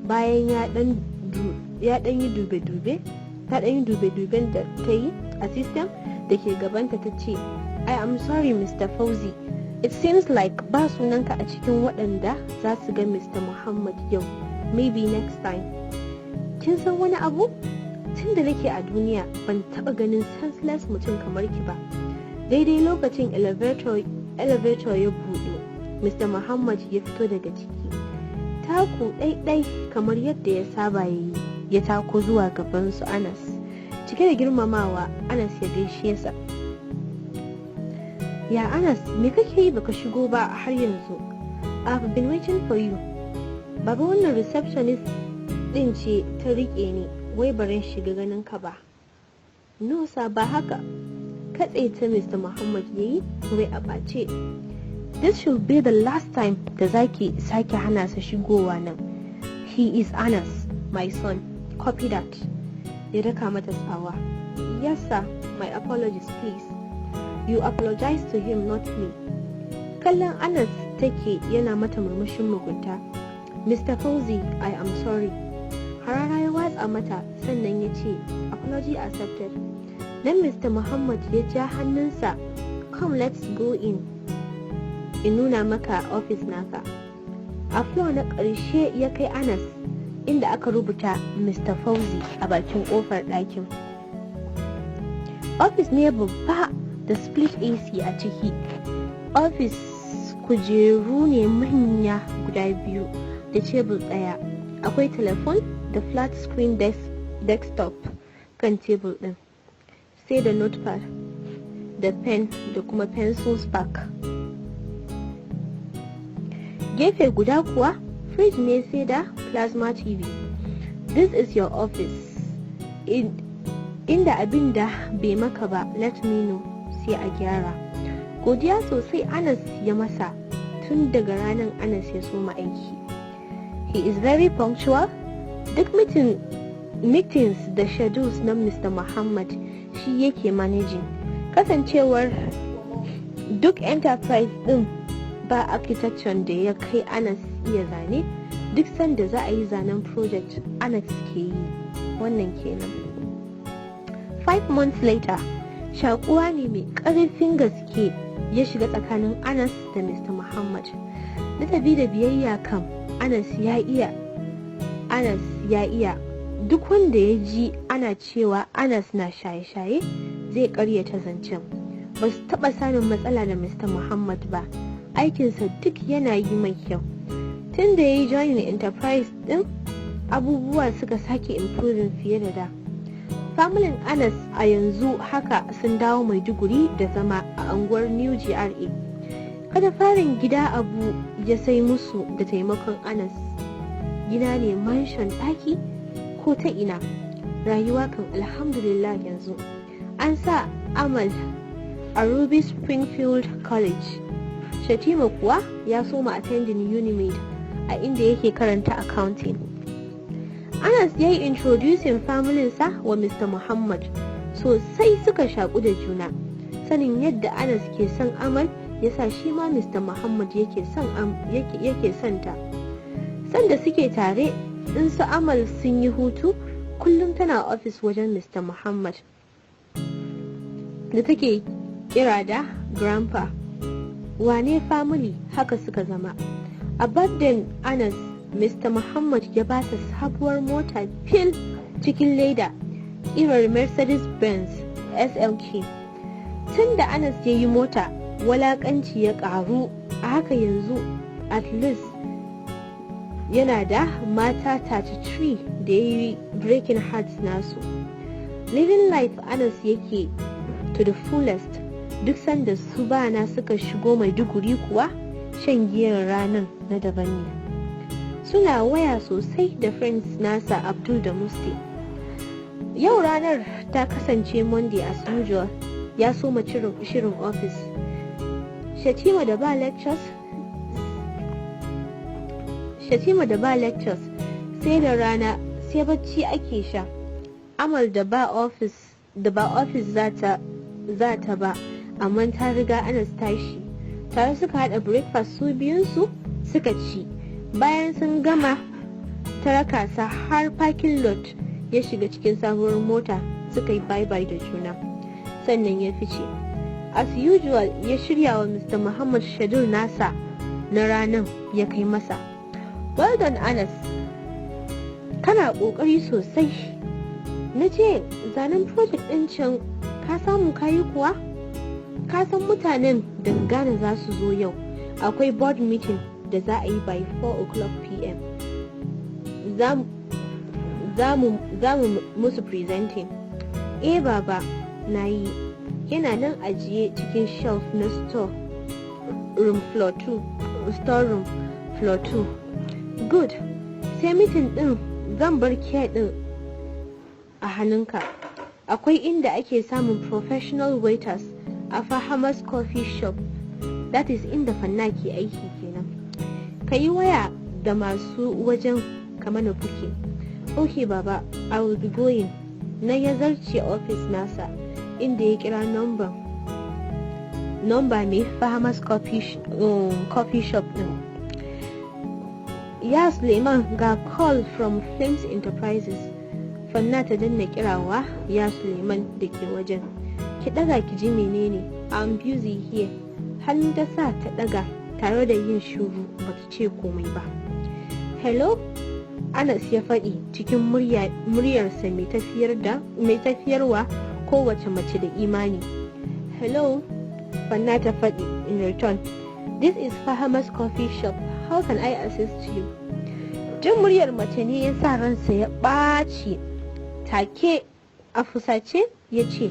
Bayan ya dan yi dube-dube, ta dan yi dube-duben da ta yi a system da ke gabanta, ta ce, "I am sorry, Mr. Fauzi. It seems like ba sunanka a cikin waɗanda za su ga Mr. Muhammad yau. Maybe next time." "Kin san wani abu? Tun da nake a duniya ban taɓa ganin senseless mutum kamar ki ba." Daidai lokacin elevator ya buɗe, Mr. Muhammad ya fito daga ciki. Taku ɗaiɗai kamar yadda ya saba ya yi, ya tako zuwa gaban su Anas. Cike da girmamawa Anas ya gaishe sa. "Ya Anas, me kake yi baka shigo ba har yanzu? I've been waiting for you." "Baba, wannan receptionist din ce ta rike ni, wai barin shiga ganin ka ba." "No sir, ba haka." Katse ta Mr. Muhammad yayi, rai a ɓace. "This should be the last time da zaki sake hana sa shigowa nan. He is Anas, my son. Copy that," ya daka mata tsawa. "Yes sir, my apologies, please." "You apologize to him, not me." Kallon Anas take yana mata murmushin mugunta. "Mr. Fauzi, I am sorry." Harara ya watsa mata, sannan ya ce, "Apology accepted." Nan Mr. Muhammad ya ja hannunsa. "Come, let's go in. In nuna maka office naka." A floor na ƙarshe ya kai Anas, inda aka rubuta Mr. Fauzi a bakin ƙofar ɗakin. Office ne babba da split AC a ciki. Office kujeru ne manya guda biyu da tebur ɗaya. Akwai telefon da flat screen desk. Desktop kan tebur ɗin, sai da notepad da pen da kuma pencils pack. Gefe guda kuwa fridge ne, sai da plasma TV. "This is your office. Inda abin da bai maka ba, let me know, sai a gyara." Godiya sosai Anas ya masa. Tun daga ranar Anas ya soma aiki, he is very punctual. Duk meetings da schedules na Mr. Muhammad shi yake managing. Kasancewar duk enterprise din ba architecture da ya kai Anas iya zane, duk sanda za a yi zanen project, Anas ke yi. Wannan kenan. 5 months later, shakuwa ne mai karfin gaske ya shiga tsakanin Anas da Mr. Muhammad. Ladabi da biyayya kam Anas ya iya. Anas ya iya. Duk wanda ya ji ana cewa Anas na shaye-shaye zai karyata zancen. Ba su taɓa samun matsala da Mr. Muhammad ba. Aikinsa duk yana yi mai kyau. Tun da ya yi joining enterprise din, abubuwa suka sake improving fiye da da. Familin Anas a yanzu haka sun dawo Maiduguri da zama a unguwar New GRA. Kada farin gida Abu ya sai musu da taimakon Anas. Gida ne mansion, ɗaki ko ta ina. Rayuwa kan alhamdulillah. Yanzu an sa Amal a Ruby Springfield College. Shatima kuwa ya soma attending Unimade, a inda yake karanta accounting. Anas ya yi introducing familinsa wa Mr. Muhammad. Sosai suka shaƙu da juna. Sanin yadda Anas ke son Amal ya sa shi ma Mr. Muhammad yake son ta. Sanda suke tare, in su Amal sun yi hutu, kullum tana ofis wajen Mr. Muhammad da take kira da grandpa. Wane family haka suka zama. A birthday Anas, Mr. Muhammad ya ba ta sabuwar mota fil cikin leda, kirar Mercedes Benz SLK. Tun da Anas ya yi mota, walakanci ya karu. A haka yanzu at least yana da mata 33 da ya yi breaking hearts nasu. Living life Anas yake to the fullest. Duk sanda su bana suka shigo Maiduguri kuwa, shan giyar ranar na daban ne. Suna waya sosai da friends nasa Abdul da Musti. Yau ranar ta kasance Monday. As usual ya soma shirin office. Shatima da ba lectures sai da rana, sai bacci ake sha. Amal da ba office za ta ba, amma ta riga Anas tashi. Tare suka hada breakfast su biyunsu suka ci. Bayan sun gama, ta raka sa har parking lot. Ya shiga cikin sabuwar mota, suka yi bye bye da juna, sannan ya fice. As usual ya shirya wa Mr. Muhammad schedule nasa na ranan ya kai masa. "Well done, Anas. Kana kokari sosai. Na ce zanen project din can, ka samu kayi kuwa? Ka san mutanen daga Ghana za su zo yau. Akwai board meeting da za a yi by 4 o'clock pm. Za mu musu presenting." "Eh baba, na yi. Yana nan ajiye cikin shelf na store room floor 2, store room floor 2." "Good. Sai meeting din zan bar care din a hannunka. Akwai inda ake samun professional waiters a Fahamas Coffee Shop, that is inda Fanna ke aiki kenan. Ka yi waya da masu wajen ka mana booking." "Ok baba, I will be going." Na ya zarce office nasa, inda ya kira number mai Fahamas Coffee Shop din. "Ya Suleiman, ga call from Flames Enterprises." Fanna ta danna kirawa ya Suleiman da ke wajen. "Ki daga ki ji menene. I'm busy here." Hannu ta sa ta daga tare da yin shuru, bata ce komai ba. "Hello?" Anas ya faɗi cikin muryarsa mai tafiyarwa kowace mace da imani. "Hello," Fanna ta faɗi in return. "This is Fahamas Coffee Shop. How can I assist you?" Jin muryar mace ne ya sa ransa ya ɓaci. Take a fusace ya ce,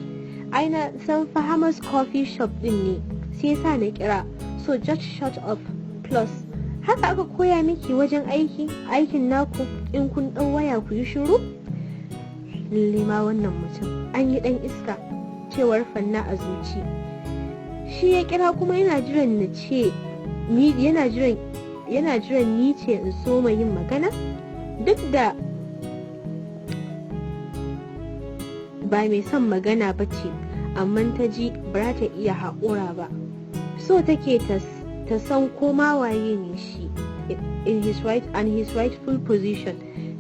"Ai na san Fahamas Coffee Shop din ne, sai sa na kira. So just shut up. Plus, haka aka koya miki wajen aiki, aikin naku, in kun ɗau waya ku yi shiru?" "Lalle ma wannan mutum an yi ɗan iska," cewar Fanna a zuci. Shi ya kira kuma yana jiran na ce ni, yana jiran ni ce in soma yin magana. Duk da ba mai son magana ba ce, amma ta ji ba ta iya haƙura ba. So take ta san koma waye ne shi in his right and his rightful position.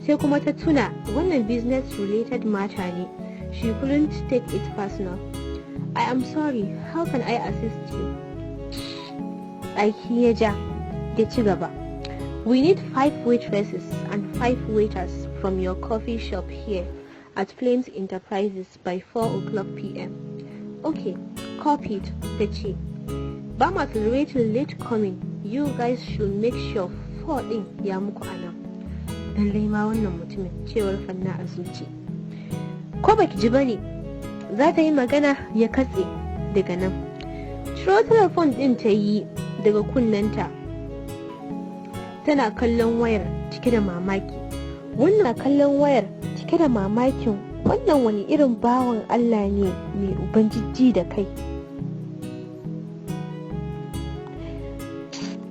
Sai kuma ta tuna wannan business related matter ne, she couldn't take it personal. "I am sorry, how can I assist you?" Tsaki ya ja ya ci gaba, "We need five waitresses and five waiters from your coffee shop here at Flames Enterprises by 4 o'clock p.m." "Okay, copied," ta ce. "Ba ma tolerating late coming. You guys should make sure 4 din ya muku a nan." "Lallai ma wannan mutumin," cewar Fanna a zuci. "Ko baki ji bane?" Za ta yi magana ya katse daga nan. Ciro telefon din ta yi daga kunnenta, tana kallon wayar cike da mamaki. Wannan kallon wayar cike da mamakin wannan wani irin bawan Allah ne mai uban jijji da kai.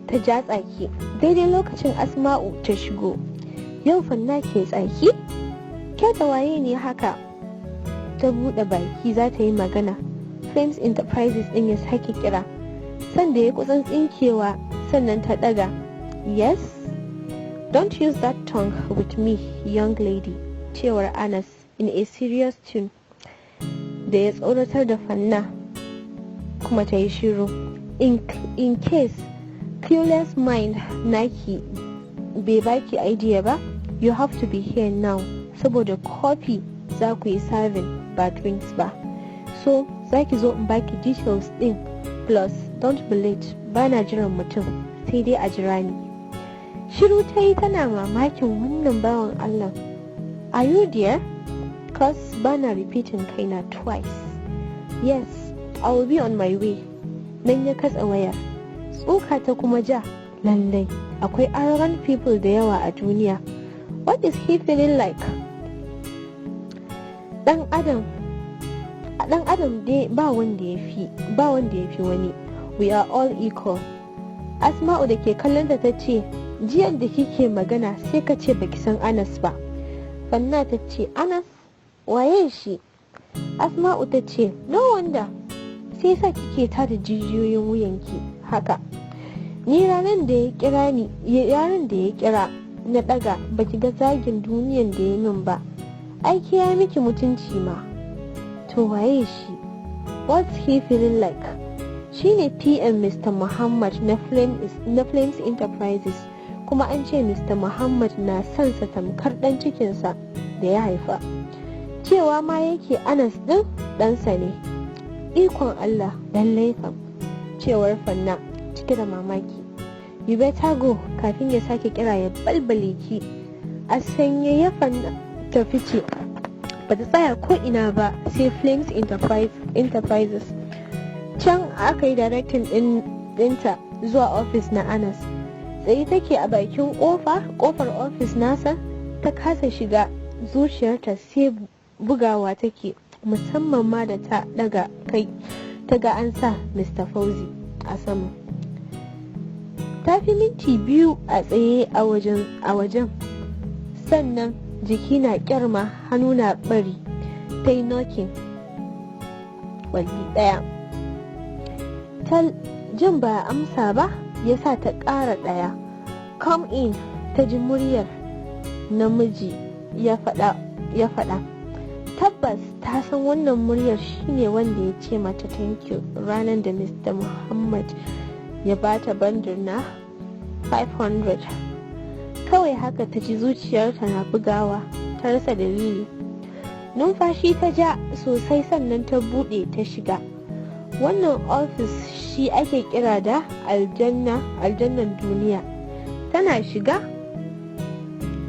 Ta ja tsaki daidai lokacin Asma'u ta shigo. "Yau Fanna ke tsaki? Ke da waye ne haka?" Ta buɗe baki za ta yi magana, Flames Enterprises ɗin ya sake kira. Sanda ya kusan tsinkewa sannan ta ɗaga. "Yes." "Don't use that tongue with me, young lady," cewar Anas in a serious tone da ya tsoratar da Fanna kuma ta yi shiru. In case clueless mind naki bai baki idea ba, you have to be here now, saboda coffee za ku yi serving, ba drinks ba. So za ki zo in baki details din. Plus, don't be late. Bana jiran mutum, sai dai a jira ni." Shiru ta yi tana mamakin wannan bawan Allah. "Are you there? 'Cause bana repeating kaina twice." "Yes, I will be on my way." Nan ya katse wayar. Tsuka ta kuma ja. Lallai akwai arrogant people da yawa a duniya. What is he feeling like? Dan adam dai ba wanda ya fi wani. We are all equal. Asma'u da ke kallon ta ce, "Jiyan da kike magana sai ka ce baki san Anas ba." Fanna ta ce, "Anas? Waye shi?" Asma'u ta ce, "No wonder, sai sa kike tada jijiyoyin wuyanki haka. Ni ranar da ya kira ni, ranar da ya kira na daga, baki ga zagin duniyan da ya min ba. Aiki ya miki mutunci ma. To waye shi? What's he feeling like?" Shine PM Mr. Muhammad na Flames Enterprises, kuma an ce Mr. Muhammad na son sa tamkar dan cikinsa da ya haifa. Cewa ma yake Anas din ɗansa ne." "Ikon Allah, lallai kam," cewar Fanna cike da mamaki. "You better go kafin ya sake kira ya balbale ki." A sanyaye Fanna ta fice, ba ta tsaya ko ina ba sai Flames Enterprises. Can aka yi directing dinta zuwa ofis na Anas. Tsaye take a bakin kofar ofis nasa, ta kasa shiga. Zuciyarta sai bugawa take, musamman ma da ta daga kai ta ga an sa Mr. Fauzi a sama. Ta fi minti 2 a tsaye a wajen, sannan jiki na kyarma, hannu na bari, ta yi knocking kwalli daya. Ta jin ba amsa ba ya sa ta ƙara ɗaya. "Come in," ta ji muryar namiji ya faɗa. Tabbas ta san wannan muryar, shine wanda ya ce mata thank you ranar da Mr. Muhammad ya bata bandir na 500. Kawai haka ta ji zuciyarta na bugawa, ta rasa dalili. Numfashi ta ja sosai sannan ta buɗe ta shiga. Wannan ofis shi ake kira da aljanna, aljannan duniya. Tana shiga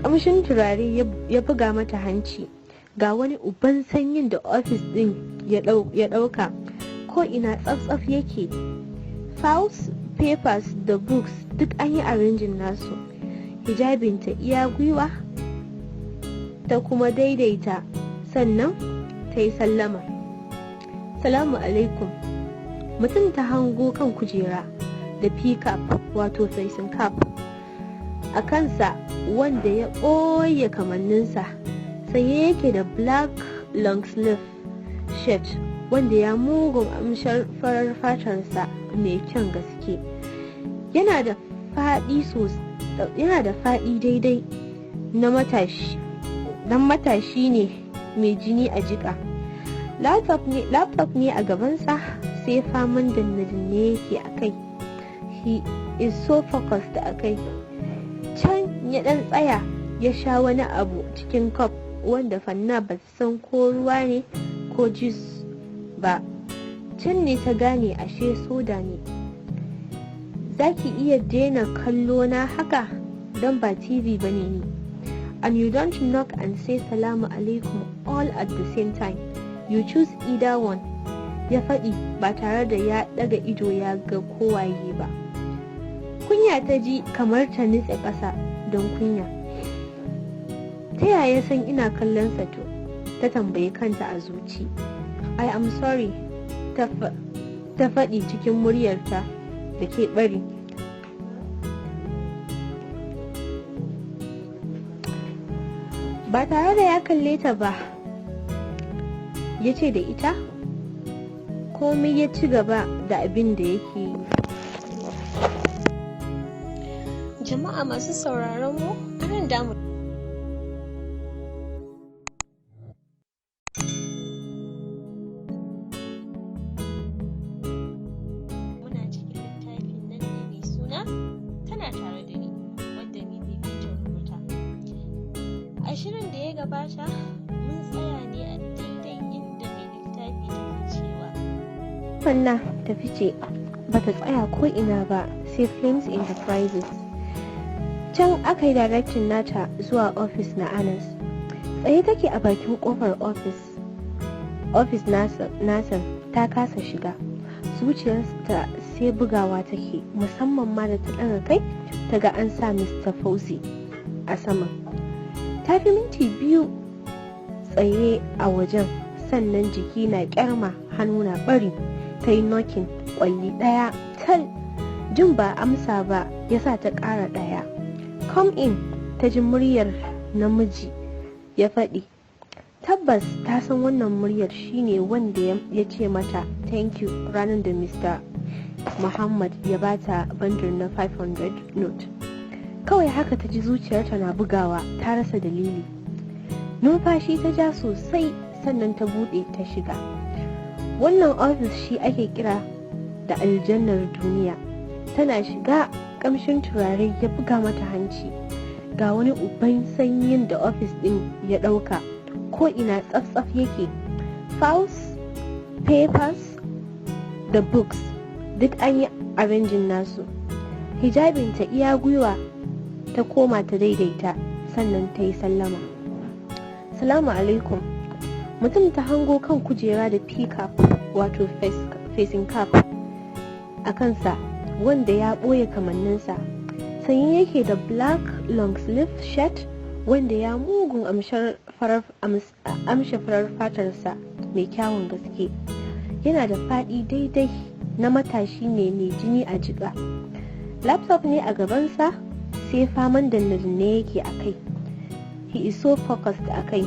kamshin turare ya buga mata hanci. Ga wani uban sanyin da ofis din ya dauka, ko ina tsaf-tsaf yake. Files, papers da books duk an yi arranging nasu. Hijabinta iya gwiwa ta kuma daidaita, sannan ta yi sallama. "Salamu alaikum." Mutum ta hango kan kujera da p-cap, wato facing cap, a kansa wanda ya ɓoye kamanninsa. Sanye yake da black long sleeve shirt wanda ya mugun amshar farar fatarsa mai kyan gaske. Yana da faɗi daidai na matashi, dan matashi ne mai jini a jika. Laptop ne a gabansa, sai faman danne-danne yake a kai. He is so focused a kai. Can ya dan tsaya ya sha wani abu cikin cup wanda Fanna ba ta san ko ruwa ne ko juice ba. Can ne ta gane ashe soda ne. "Za ki iya daina kallo na haka, don ba TV ba ne ni. And you don't knock and say salamu alaikum all at the same time. You choose either one," ya faɗi ba tare da ya ɗaga ido ya ga kowaye ba. Kunya ta ji kamar ta nitse ƙasa don kunya. "Ta yaya san ina kallon sa to?" ta tambayi kanta a zuci. "I am sorry," ta faɗi cikin muryarta da ke bari. Ba tare da ya kalle ta ba ya ce da ita komai, ya ci gaba da abin da yake yi. Jama'a masu sauraron mu, anan damu muna cikin littafin nan ne mai suna Tana Tare da Ni, wadda Mimi ta rubuta. A shirin da ya gabata mun tsaya ne a daidai inda mai littafi take cewa Fanna ta fice, bata tsaya ko ina ba sai Flames Enterprises. Can aka yi directing nata zuwa ofis na Anas. Tsaye take a bakin kofar ofis nasa, ta kasa shiga. Zuciyarta sai bugawa take, musamman ma da ta ɗaga kai ta ga an sa Mr. Fauzi a saman. Ta fi minti 2 tsaye a wajen, sannan jiki na kyarma, hannu na bari, ta yi knocking kwalli ɗaya tal. Jin ba amsa ba ya sa ta ƙara ɗaya. "Come in," ta ji muryar namiji ya faɗi. Tabbas ta san wannan muryar, shine wanda ya ce mata thank you ranar da Mr. Muhammad ya bata bandir na 500 note. Kawai haka ta ji zuciyarta na bugawa, ta rasa dalili. Numfashi ta ja sosai, sannan ta buɗe ta shiga. Wannan ofis shi ake kira da aljannar duniya. Tana shiga kamshin turare ya buga mata hanci. Ga wani uban sanyin da ofis din ya ɗauka, ko ina tsaf-tsaf yake. Files, papers da books duk an yi arranging nasu. Hijabinta iya gwiwa ta koma ta daidaita, sannan ta yi sallama. "Salamu alaikum." Mutum ta hango kan kujera da p-cap, wato facing cap, a kansa wanda ya ɓoye kamanninsa. Sanye yake da black long sleeve shirt wanda ya mugun amshe farar fatarsa mai kyawun gaske. Yana da faɗi daidai na matashi ne mai jini a jika. Laptop ne a gabansa, sai faman danne-danne yake a kai. He is so focused a kai.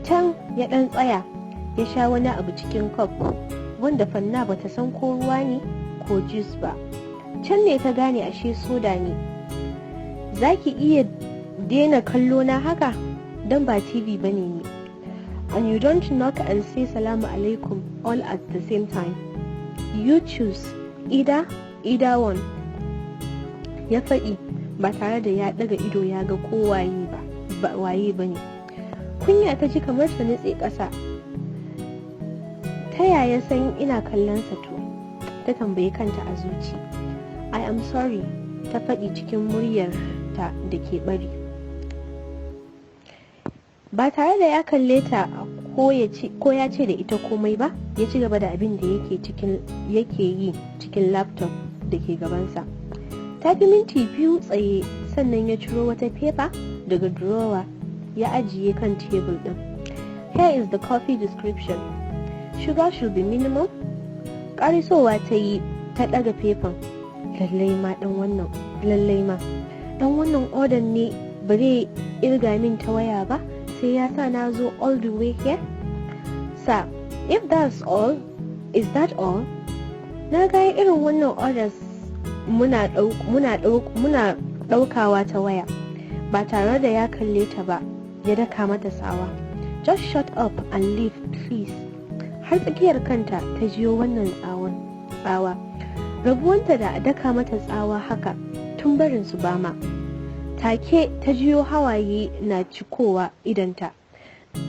Can ya ɗan tsaya ya sha wani abu cikin cup wanda Fanna bata san ko ruwa ne ko juice ba. Can ne ta gane ashe soda ne. "Za ki iya daina kallo na haka, don ba TV ba ne ni. And you don't knock and say salamu alaikum all at the same time. You choose either one," ya faɗi ba tare da ya ɗaga ido ya ga ko waye ba ne. Kunya ta ji kamar ta nutse ƙasa. "Ta yaya san ina kallon sa to?" ta tambayi kanta a zuci. "I am sorry," ta faɗi cikin muryar ta da ke bari. Ba tare da ya kalle ta ko ya ce da ita komai ba, ya ci gaba da abin da yake yi cikin laptop da ke gabansa. Ta fi minti 2 tsaye, sannan ya ciro wata paper daga drawer ya ajiye kan tebul din. "Here is the coffee description. Sugar should be minimum." Karisowa ta yi ta ɗaga fefan. Lallai ma dan wannan, lallai ma dan wannan order ne, ba zai irga min ta waya ba, sai ya sa na zo all the way here. "Sir, if that's all, is that all?" Na ga irin wannan orders muna ɗaukawa ta waya. Ba tare da ya kalle ta ba, ya daka mata tsawa. "Just shut up and leave, please." Har tsakiyar kanta ta jiyo wannan tsawon tsawa. Rabuwanta da daka mata tsawa haka tun barin su bama. Take ta jiyo hawaye na cikowa idanta.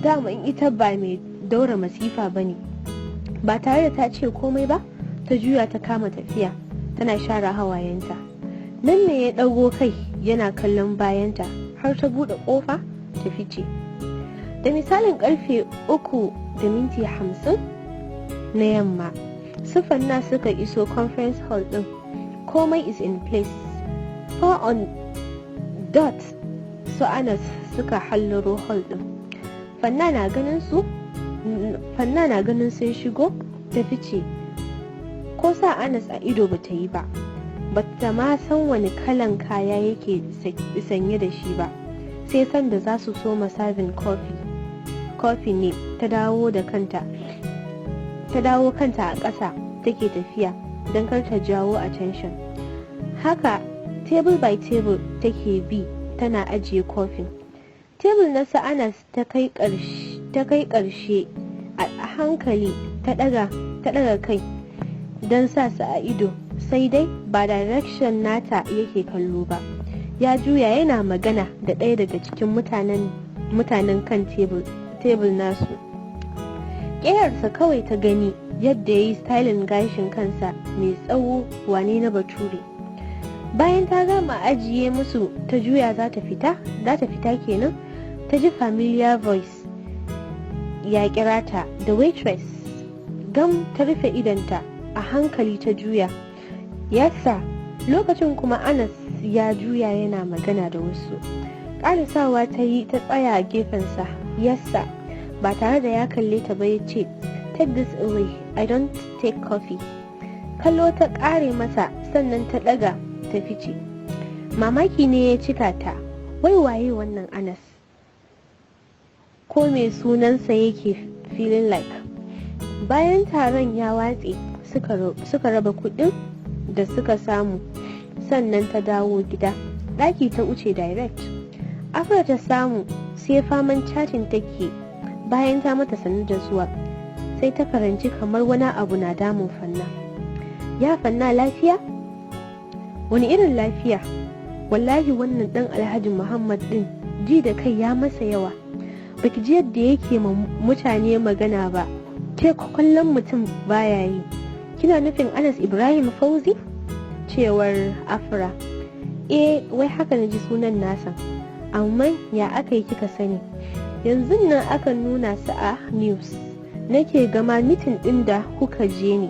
Daman ita ba mai daura masifa ba ne. Ba tare da ta ce komai ba, ta juya ta kama tafiya tana share hawayenta. Nan ne ya ɗago kai yana kallon bayanta har ta buɗe ƙofa ta fice. Da misalin karfe 3:50 na yamma, su Fanna suka iso conference hall ɗin. Komai is in place. 4 on dot su Anas suka hallaro hall ɗin. Fanna na ganin su, Fanna na ganin sun shigo ta fice. Ko sa Anas a ido bata yi ba, bata ma san wani kalan kaya yake sanye da shi ba, sai sanda za su soma serving coffee ne ta dawo kanta a ƙasa take tafiya don kar ta jawo attention. Haka table by table take bi tana ajiye kofin. Table na su Anas ta kai ƙarshe. A hankali ta ɗaga kai don sa su a ido, sai dai ba direction nata yake kallo ba. Ya juya yana magana da ɗaya daga cikin mutanen kan tebul nasu. Ƙeyarsa kawai ta gani, yadda ya yi styling gashin kansa mai tsawo, wane na bature. Bayan ta gama ajiye musu, ta juya za ta fita. Za ta fita kenan ta ji familiar voice ya kira ta, the waitress. Gam ta rufe idanta, a hankali ta juya. "Yes, sir." Lokacin kuma Anas ya juya yana magana da wasu. Ƙarisawa ta yi ta tsaya a gefensa. "Yes, sir." Ba tare da ya kalle ta ba ya ce, "Take this away, I don't take coffee." Kallo ta ƙare masa, sannan ta ɗaga ta fice. Mamaki ne ya cika ta. Wai waye wannan Anas, ko mai sunansa yake feeling like? Bayan taron ya watse, suka raba kuɗin da suka samu, sannan ta dawo gida. Ɗaki ta wuce direct. Afra ta samu sai faman chatting take. Bayan ta mata sannu da zuwa, sai ta karanci kamar wani abu na damun Fanna. "Ya Fanna, lafiya?" "Wani irin lafiya? Wallahi wannan dan Alhaji Muhammad din ji da kai ya masa yawa. Baki ji yadda yake ma mutane magana ba? Ke kallon mutum baya yi." "Kina nufin Anas Ibrahim Fauzi?" cewar Afra. "Eh, wai haka na ji sunan nasa. Amma ya aka yi kika sani?" "Yanzu nan aka nuna su a news. Nake gama meeting din da kuka je ne.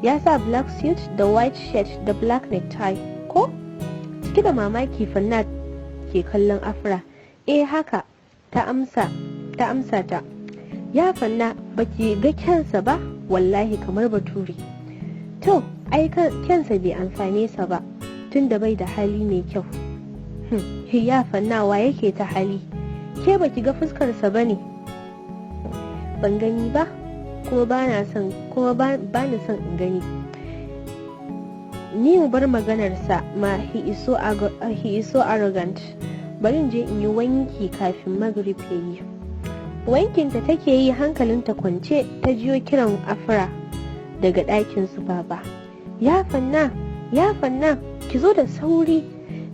Ya sa black suit da white shirt da black necktie ko?" Cike da mamaki Fanna ke kallon Afra. "Eh, haka," ta amsa ta. "Ya Fanna, baki ga kyansa ba? Wallahi kamar bature." "To ai kyansa bai amfane sa ba, tunda bai da hali mai kyau." "Ya Fanna, wa yake ta hali? Ke baki ga fuskarsa ba ne?" "Ban gani ba, kuma ba na son in gani. Ni mu bar maganarsa ma, he is so arrogant. Bari in je in yi wanki kafin Magrib ya yi." Wankinta take yi hankalinta kwance, ta jiyo kiran Afra daga ɗakin su baba. "Ya Fanna, ya Fanna, ki zo da sauri."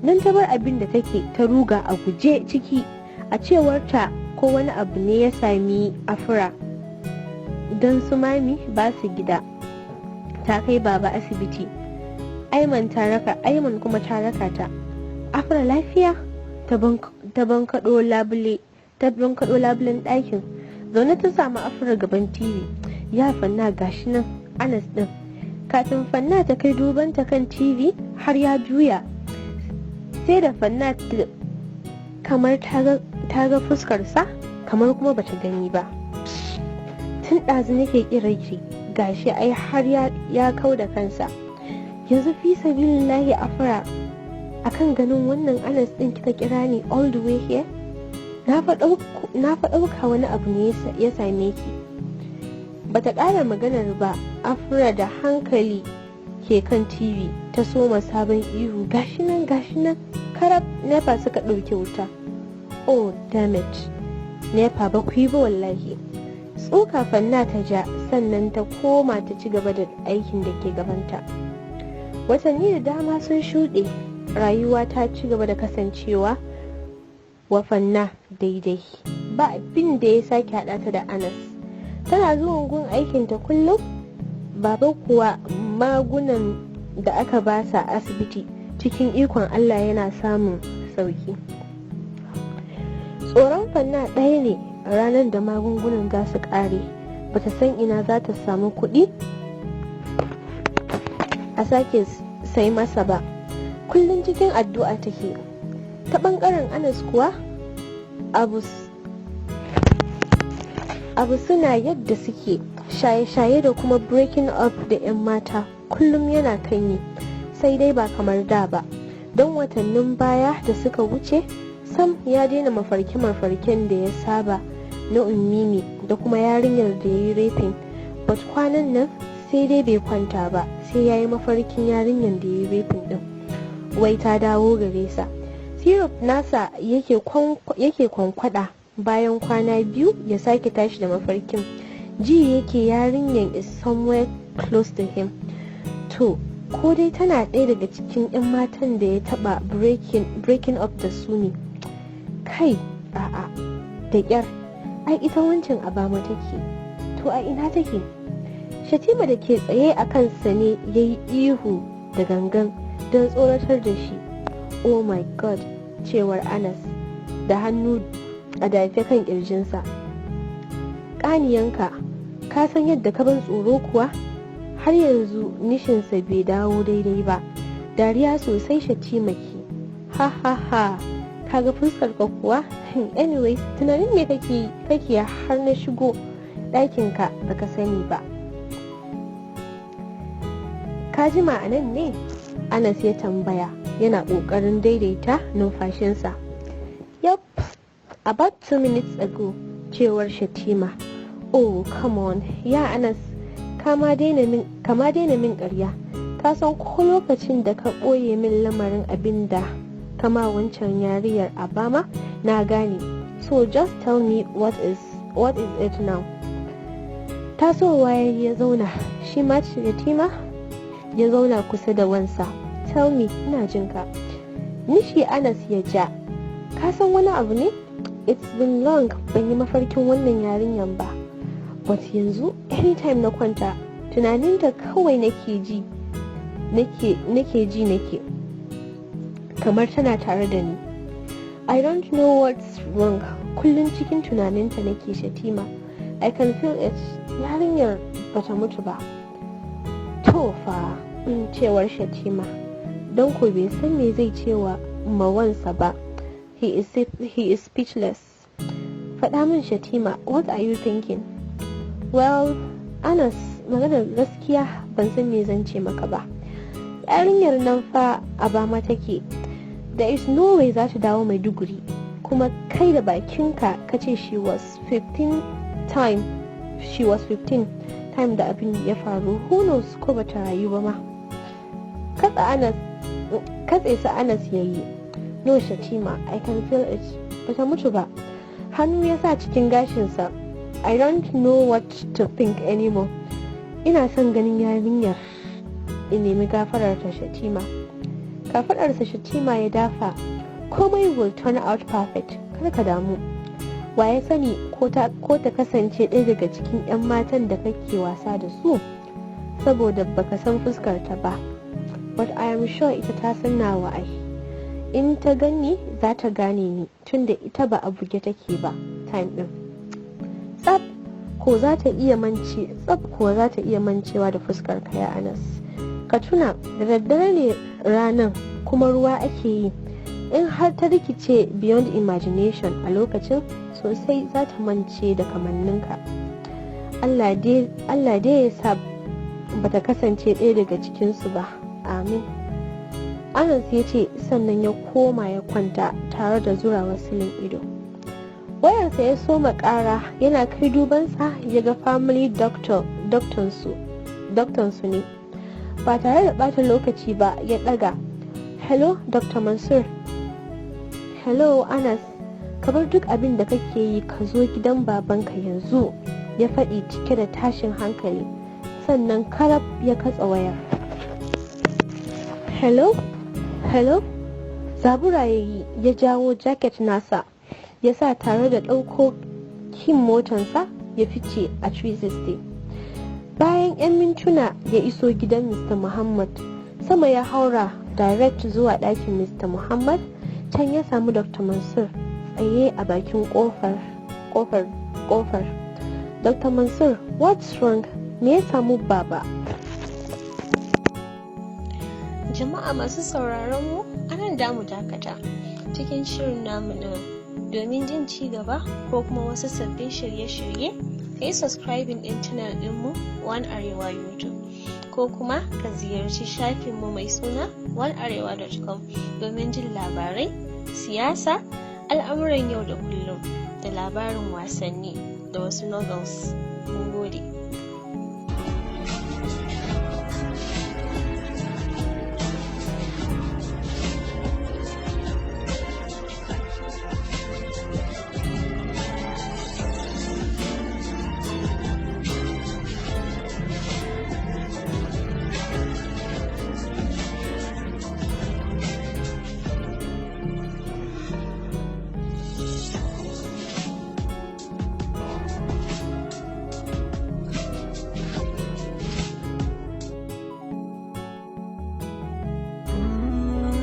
Nan ta bar abin da take ta ruga a guje ciki. A cewarta ko wani abu ne ya sami Afra, don su mami ba su gida, ta kai baba asibiti. Aiman ta raka, Aiman kuma ta raka ta. "Afra, lafiya?" Ta bankaɗo labule. Ta bankaɗo labulen ɗakin. Zaune ta samu Afra gaban TV. "Ya Fanna, gashi nan Anas ɗin." Kafin Fanna ta kai dubanta kan TV har ya juya. Sai da Fanna kamar ta ga fuskarsa, kamar kuma bata gani ba. "Tun ɗazu nake kiran ki, gashi ai har ya kau da kansa. Yanzu fi sabilillahi Afra, akan ganin wannan Anas ɗin kika kira ni all the way here? Na fa ɗauka wani abu ne ya same ki." Bata ƙara maganar ba. Afra da hankali ke kan TV ta soma sabon ihu, "Gashi nan, gashi nan!" Karab NEPA suka ɗauke wuta. "Oh, damn it, NEPA, ba ku yi ba wallahi." Tsuka Fanna ta ja, sannan ta koma ta ci gaba da aikin da ke gabanta. Watanni da dama sun shuɗe. Rayuwa ta ci gaba da kasancewa wa Fanna daidai. Ba abin da ya sake haɗa ta da Anas. Tana zuwan gun aikinta kullum. Baba kuwa, magunan da aka basa a asibiti, cikin ikon Allah yana samun sauki. Tsoron Fanna ɗaya ne, ranar da magungunan za su ƙare, bata san ina za ta samu kuɗi a sake sai masa ba. Kullum cikin addu'a take. Ta ɓangaren Anas kuwa, abu suna yadda suke. Shaye-shaye da kuma breaking up da 'yan mata kullum yana kan yi, sai dai ba kamar da ba, don watannin baya da suka wuce sam ya daina mafarke-mafarken da ya saba na Ummimi da kuma yarinyar da ya yi raping. But kwanan nan sai dai bai kwanta ba sai ya yi mafarkin yarinyar da ya yi raping din, wai ta dawo gare sa. Syrup nasa yake kwankwada, bayan kwana 2 ya sake tashi da mafarkin. Ji yake yarinyar is somewhere close to him. To ko dai tana ɗaya daga cikin 'yan matan da ya taba breaking up da su ne? Kai, a'a, da ƙyar. Ai ita wancan a Bama take. To a ina take? Shatima da ke tsaye a kansa ne ya yi ihu da gangan don tsoratar da shi. "Oh my God," cewar Anas da hannu a dafe kan kirjinsa. "Ƙaniyanka, ka san yadda ka ban tsoro kuwa?" Har yanzu nishinsa bai dawo daidai ba. Dariya sosai Shatima ke. "Ha ha ha, kaga fuskar ka kuwa. Anyways, tunanin me kake kake har na shigo ɗakinka baka sani ba? Ka jima a nan ne?" Anas ya tambaya yana ƙoƙarin daidaita numfashinsa. "Yup, about 2 minutes ago," cewar Shatima. "Oh, come on, ya Anas, kama daina min ƙarya. Ka san ko lokacin da ka ɓoye min lamarin abin da kama wancan yariyar a Bama na gane. So just tell me what is it now." Tasowa ya zauna, shi ma Shatima ya zauna kusa da wansa. "Tell me, ina jinka." Nishi Anas ya ja. "Ka san wani abu ne? It's been long ban yi mafarkin wannan yarinyan ba, but yanzu anytime na kwanta tunaninta kawai nake ji, nake ji nake kamar tana tare da ni. I don't know what's wrong. Kullum cikin tunaninta nake, Shatima. I can feel it. Yarinyar bata mutu ba." "To fa," cewar Shatima, don ko bai san me zai cewa mawansa ba. He is speechless. "Faɗa min, Shatima, what are you thinking?" "Well, Anas, maganar gaskiya ban san me zan ce maka ba. Yarinyar nan fa a Bama take. There is no way za ta dawo Maiduguri. Kuma kai da bakinka ka ce she was 15 time da abin ya faru. Who knows ko bata rayu ba ma." Katse sa Anas yayi. "No, Shatima, I can feel it. Bata mutu ba." Hannu ya sa cikin gashinsa. "I don't know what to think anymore. Ina son ganin yarinyar in nemi gafarar ta, Shatima." Kafadarsa Shatima ya dafa. "Komai will turn out perfect, kar ka damu. Wa ya sani ko ta kasance ɗaya daga cikin 'yan matan da kake wasa da su, saboda baka san fuskar ta ba. But I am sure ita ta san nawa ai." In ta ganni za ta gane ni, tunda ita ba a buge take ba time din. Tsaf ko za ta iya mance, tsaf ko za ta iya mancewa da fuskar ka ya Anas. Ka tuna da daddare ne ranan, kuma ruwa ake yi. In har ta rikice beyond imagination a lokacin, sosai za ta mance da kamanninka. Allah dai ya sa bata kasance ɗaya daga cikinsu ba, amin. Anas ya ce, sannan ya koma ya kwanta tare da zurawa silin ido. Wayarsa ya soma ƙara, yana kai dubansa ya ga family doctor su ne. Ba tare da ɓata lokaci ba ya ɗaga. "Hello, Dr. Mansur." "Hello, Anas, ka bar duk abin da kake yi ka zo gidan babanka yanzu," ya faɗi cike da tashin hankali, sannan karab ya katsa wayar. "Hello, hello." Zabura ya yi, ya jawo jacket nasa ya sa tare da ɗauko key n motansa ya fice a 360. Bayan 'yan mintuna ya iso gidan Mr. Muhammad. Sama ya haura direct zuwa ɗakin Mr. Muhammad. Can ya samu Dr. Mansur tsaye a bakin kofar. "Dr. Mansur, what's wrong? Me ya samu baba?" Jama'a masu sauraron mu, anan da mu dakata cikin shirin namu na. Domin jin ci gaba ko kuma wasu sabbin shirye-shirye, ka yi subscribing din channel dinmu One Arewa YouTube, ko kuma ka ziyarci shafinmu mai suna onearewa.com domin jin labarai, siyasa, al'amuran yau da kullum, da labarin wasanni, da wasu novels. Mun gode.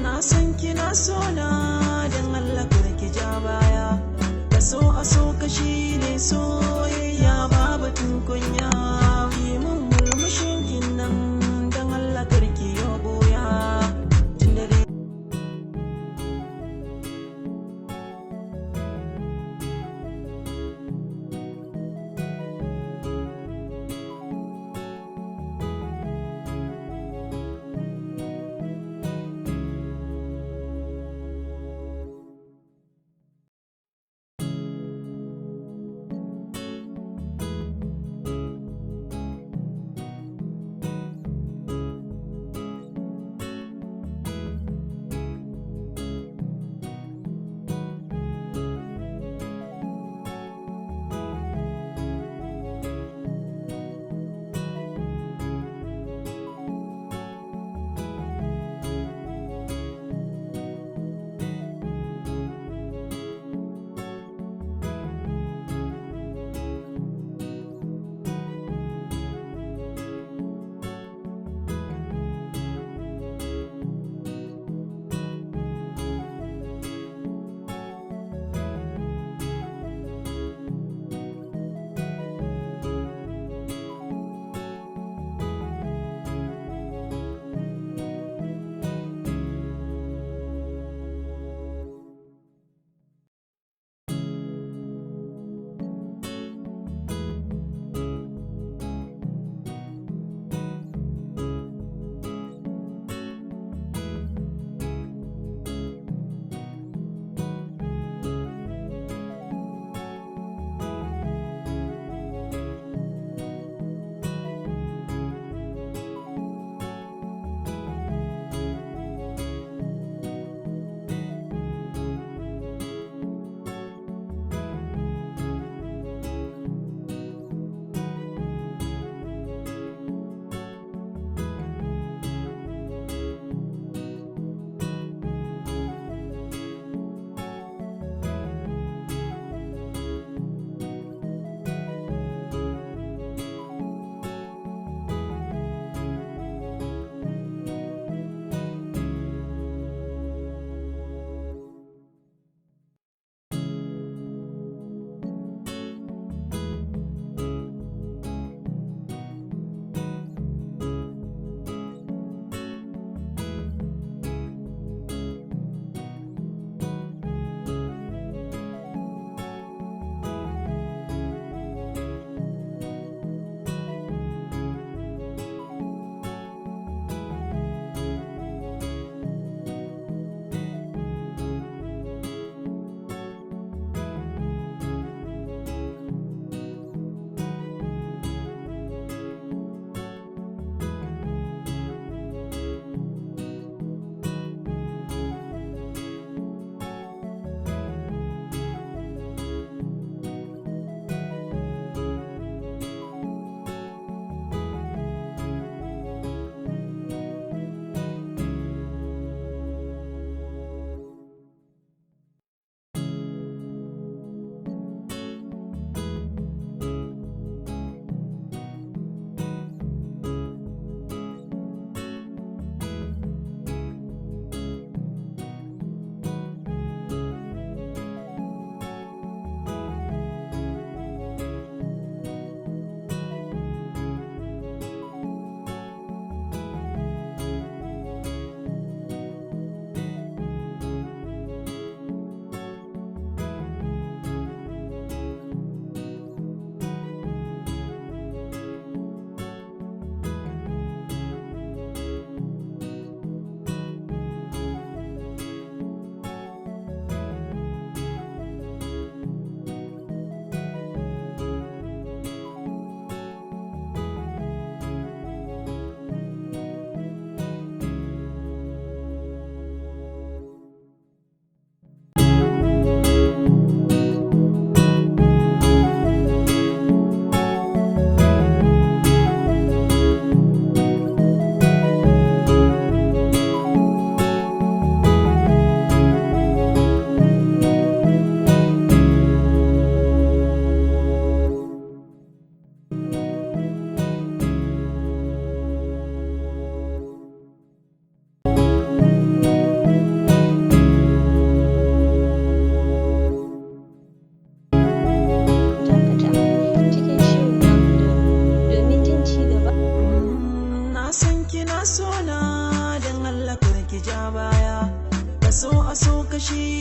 Na san kina so na, don Allah kar ki ja baya. Ka so a so ka shi ne soyayya, ba batun kunya. Ki mun murmushin kin nan, don Allah kar ki yo boya. Tunda dai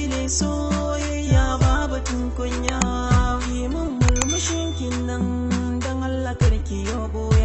ne soyayya babu kunya. Yi mun murmushin kin nan, dan Allah karki yo.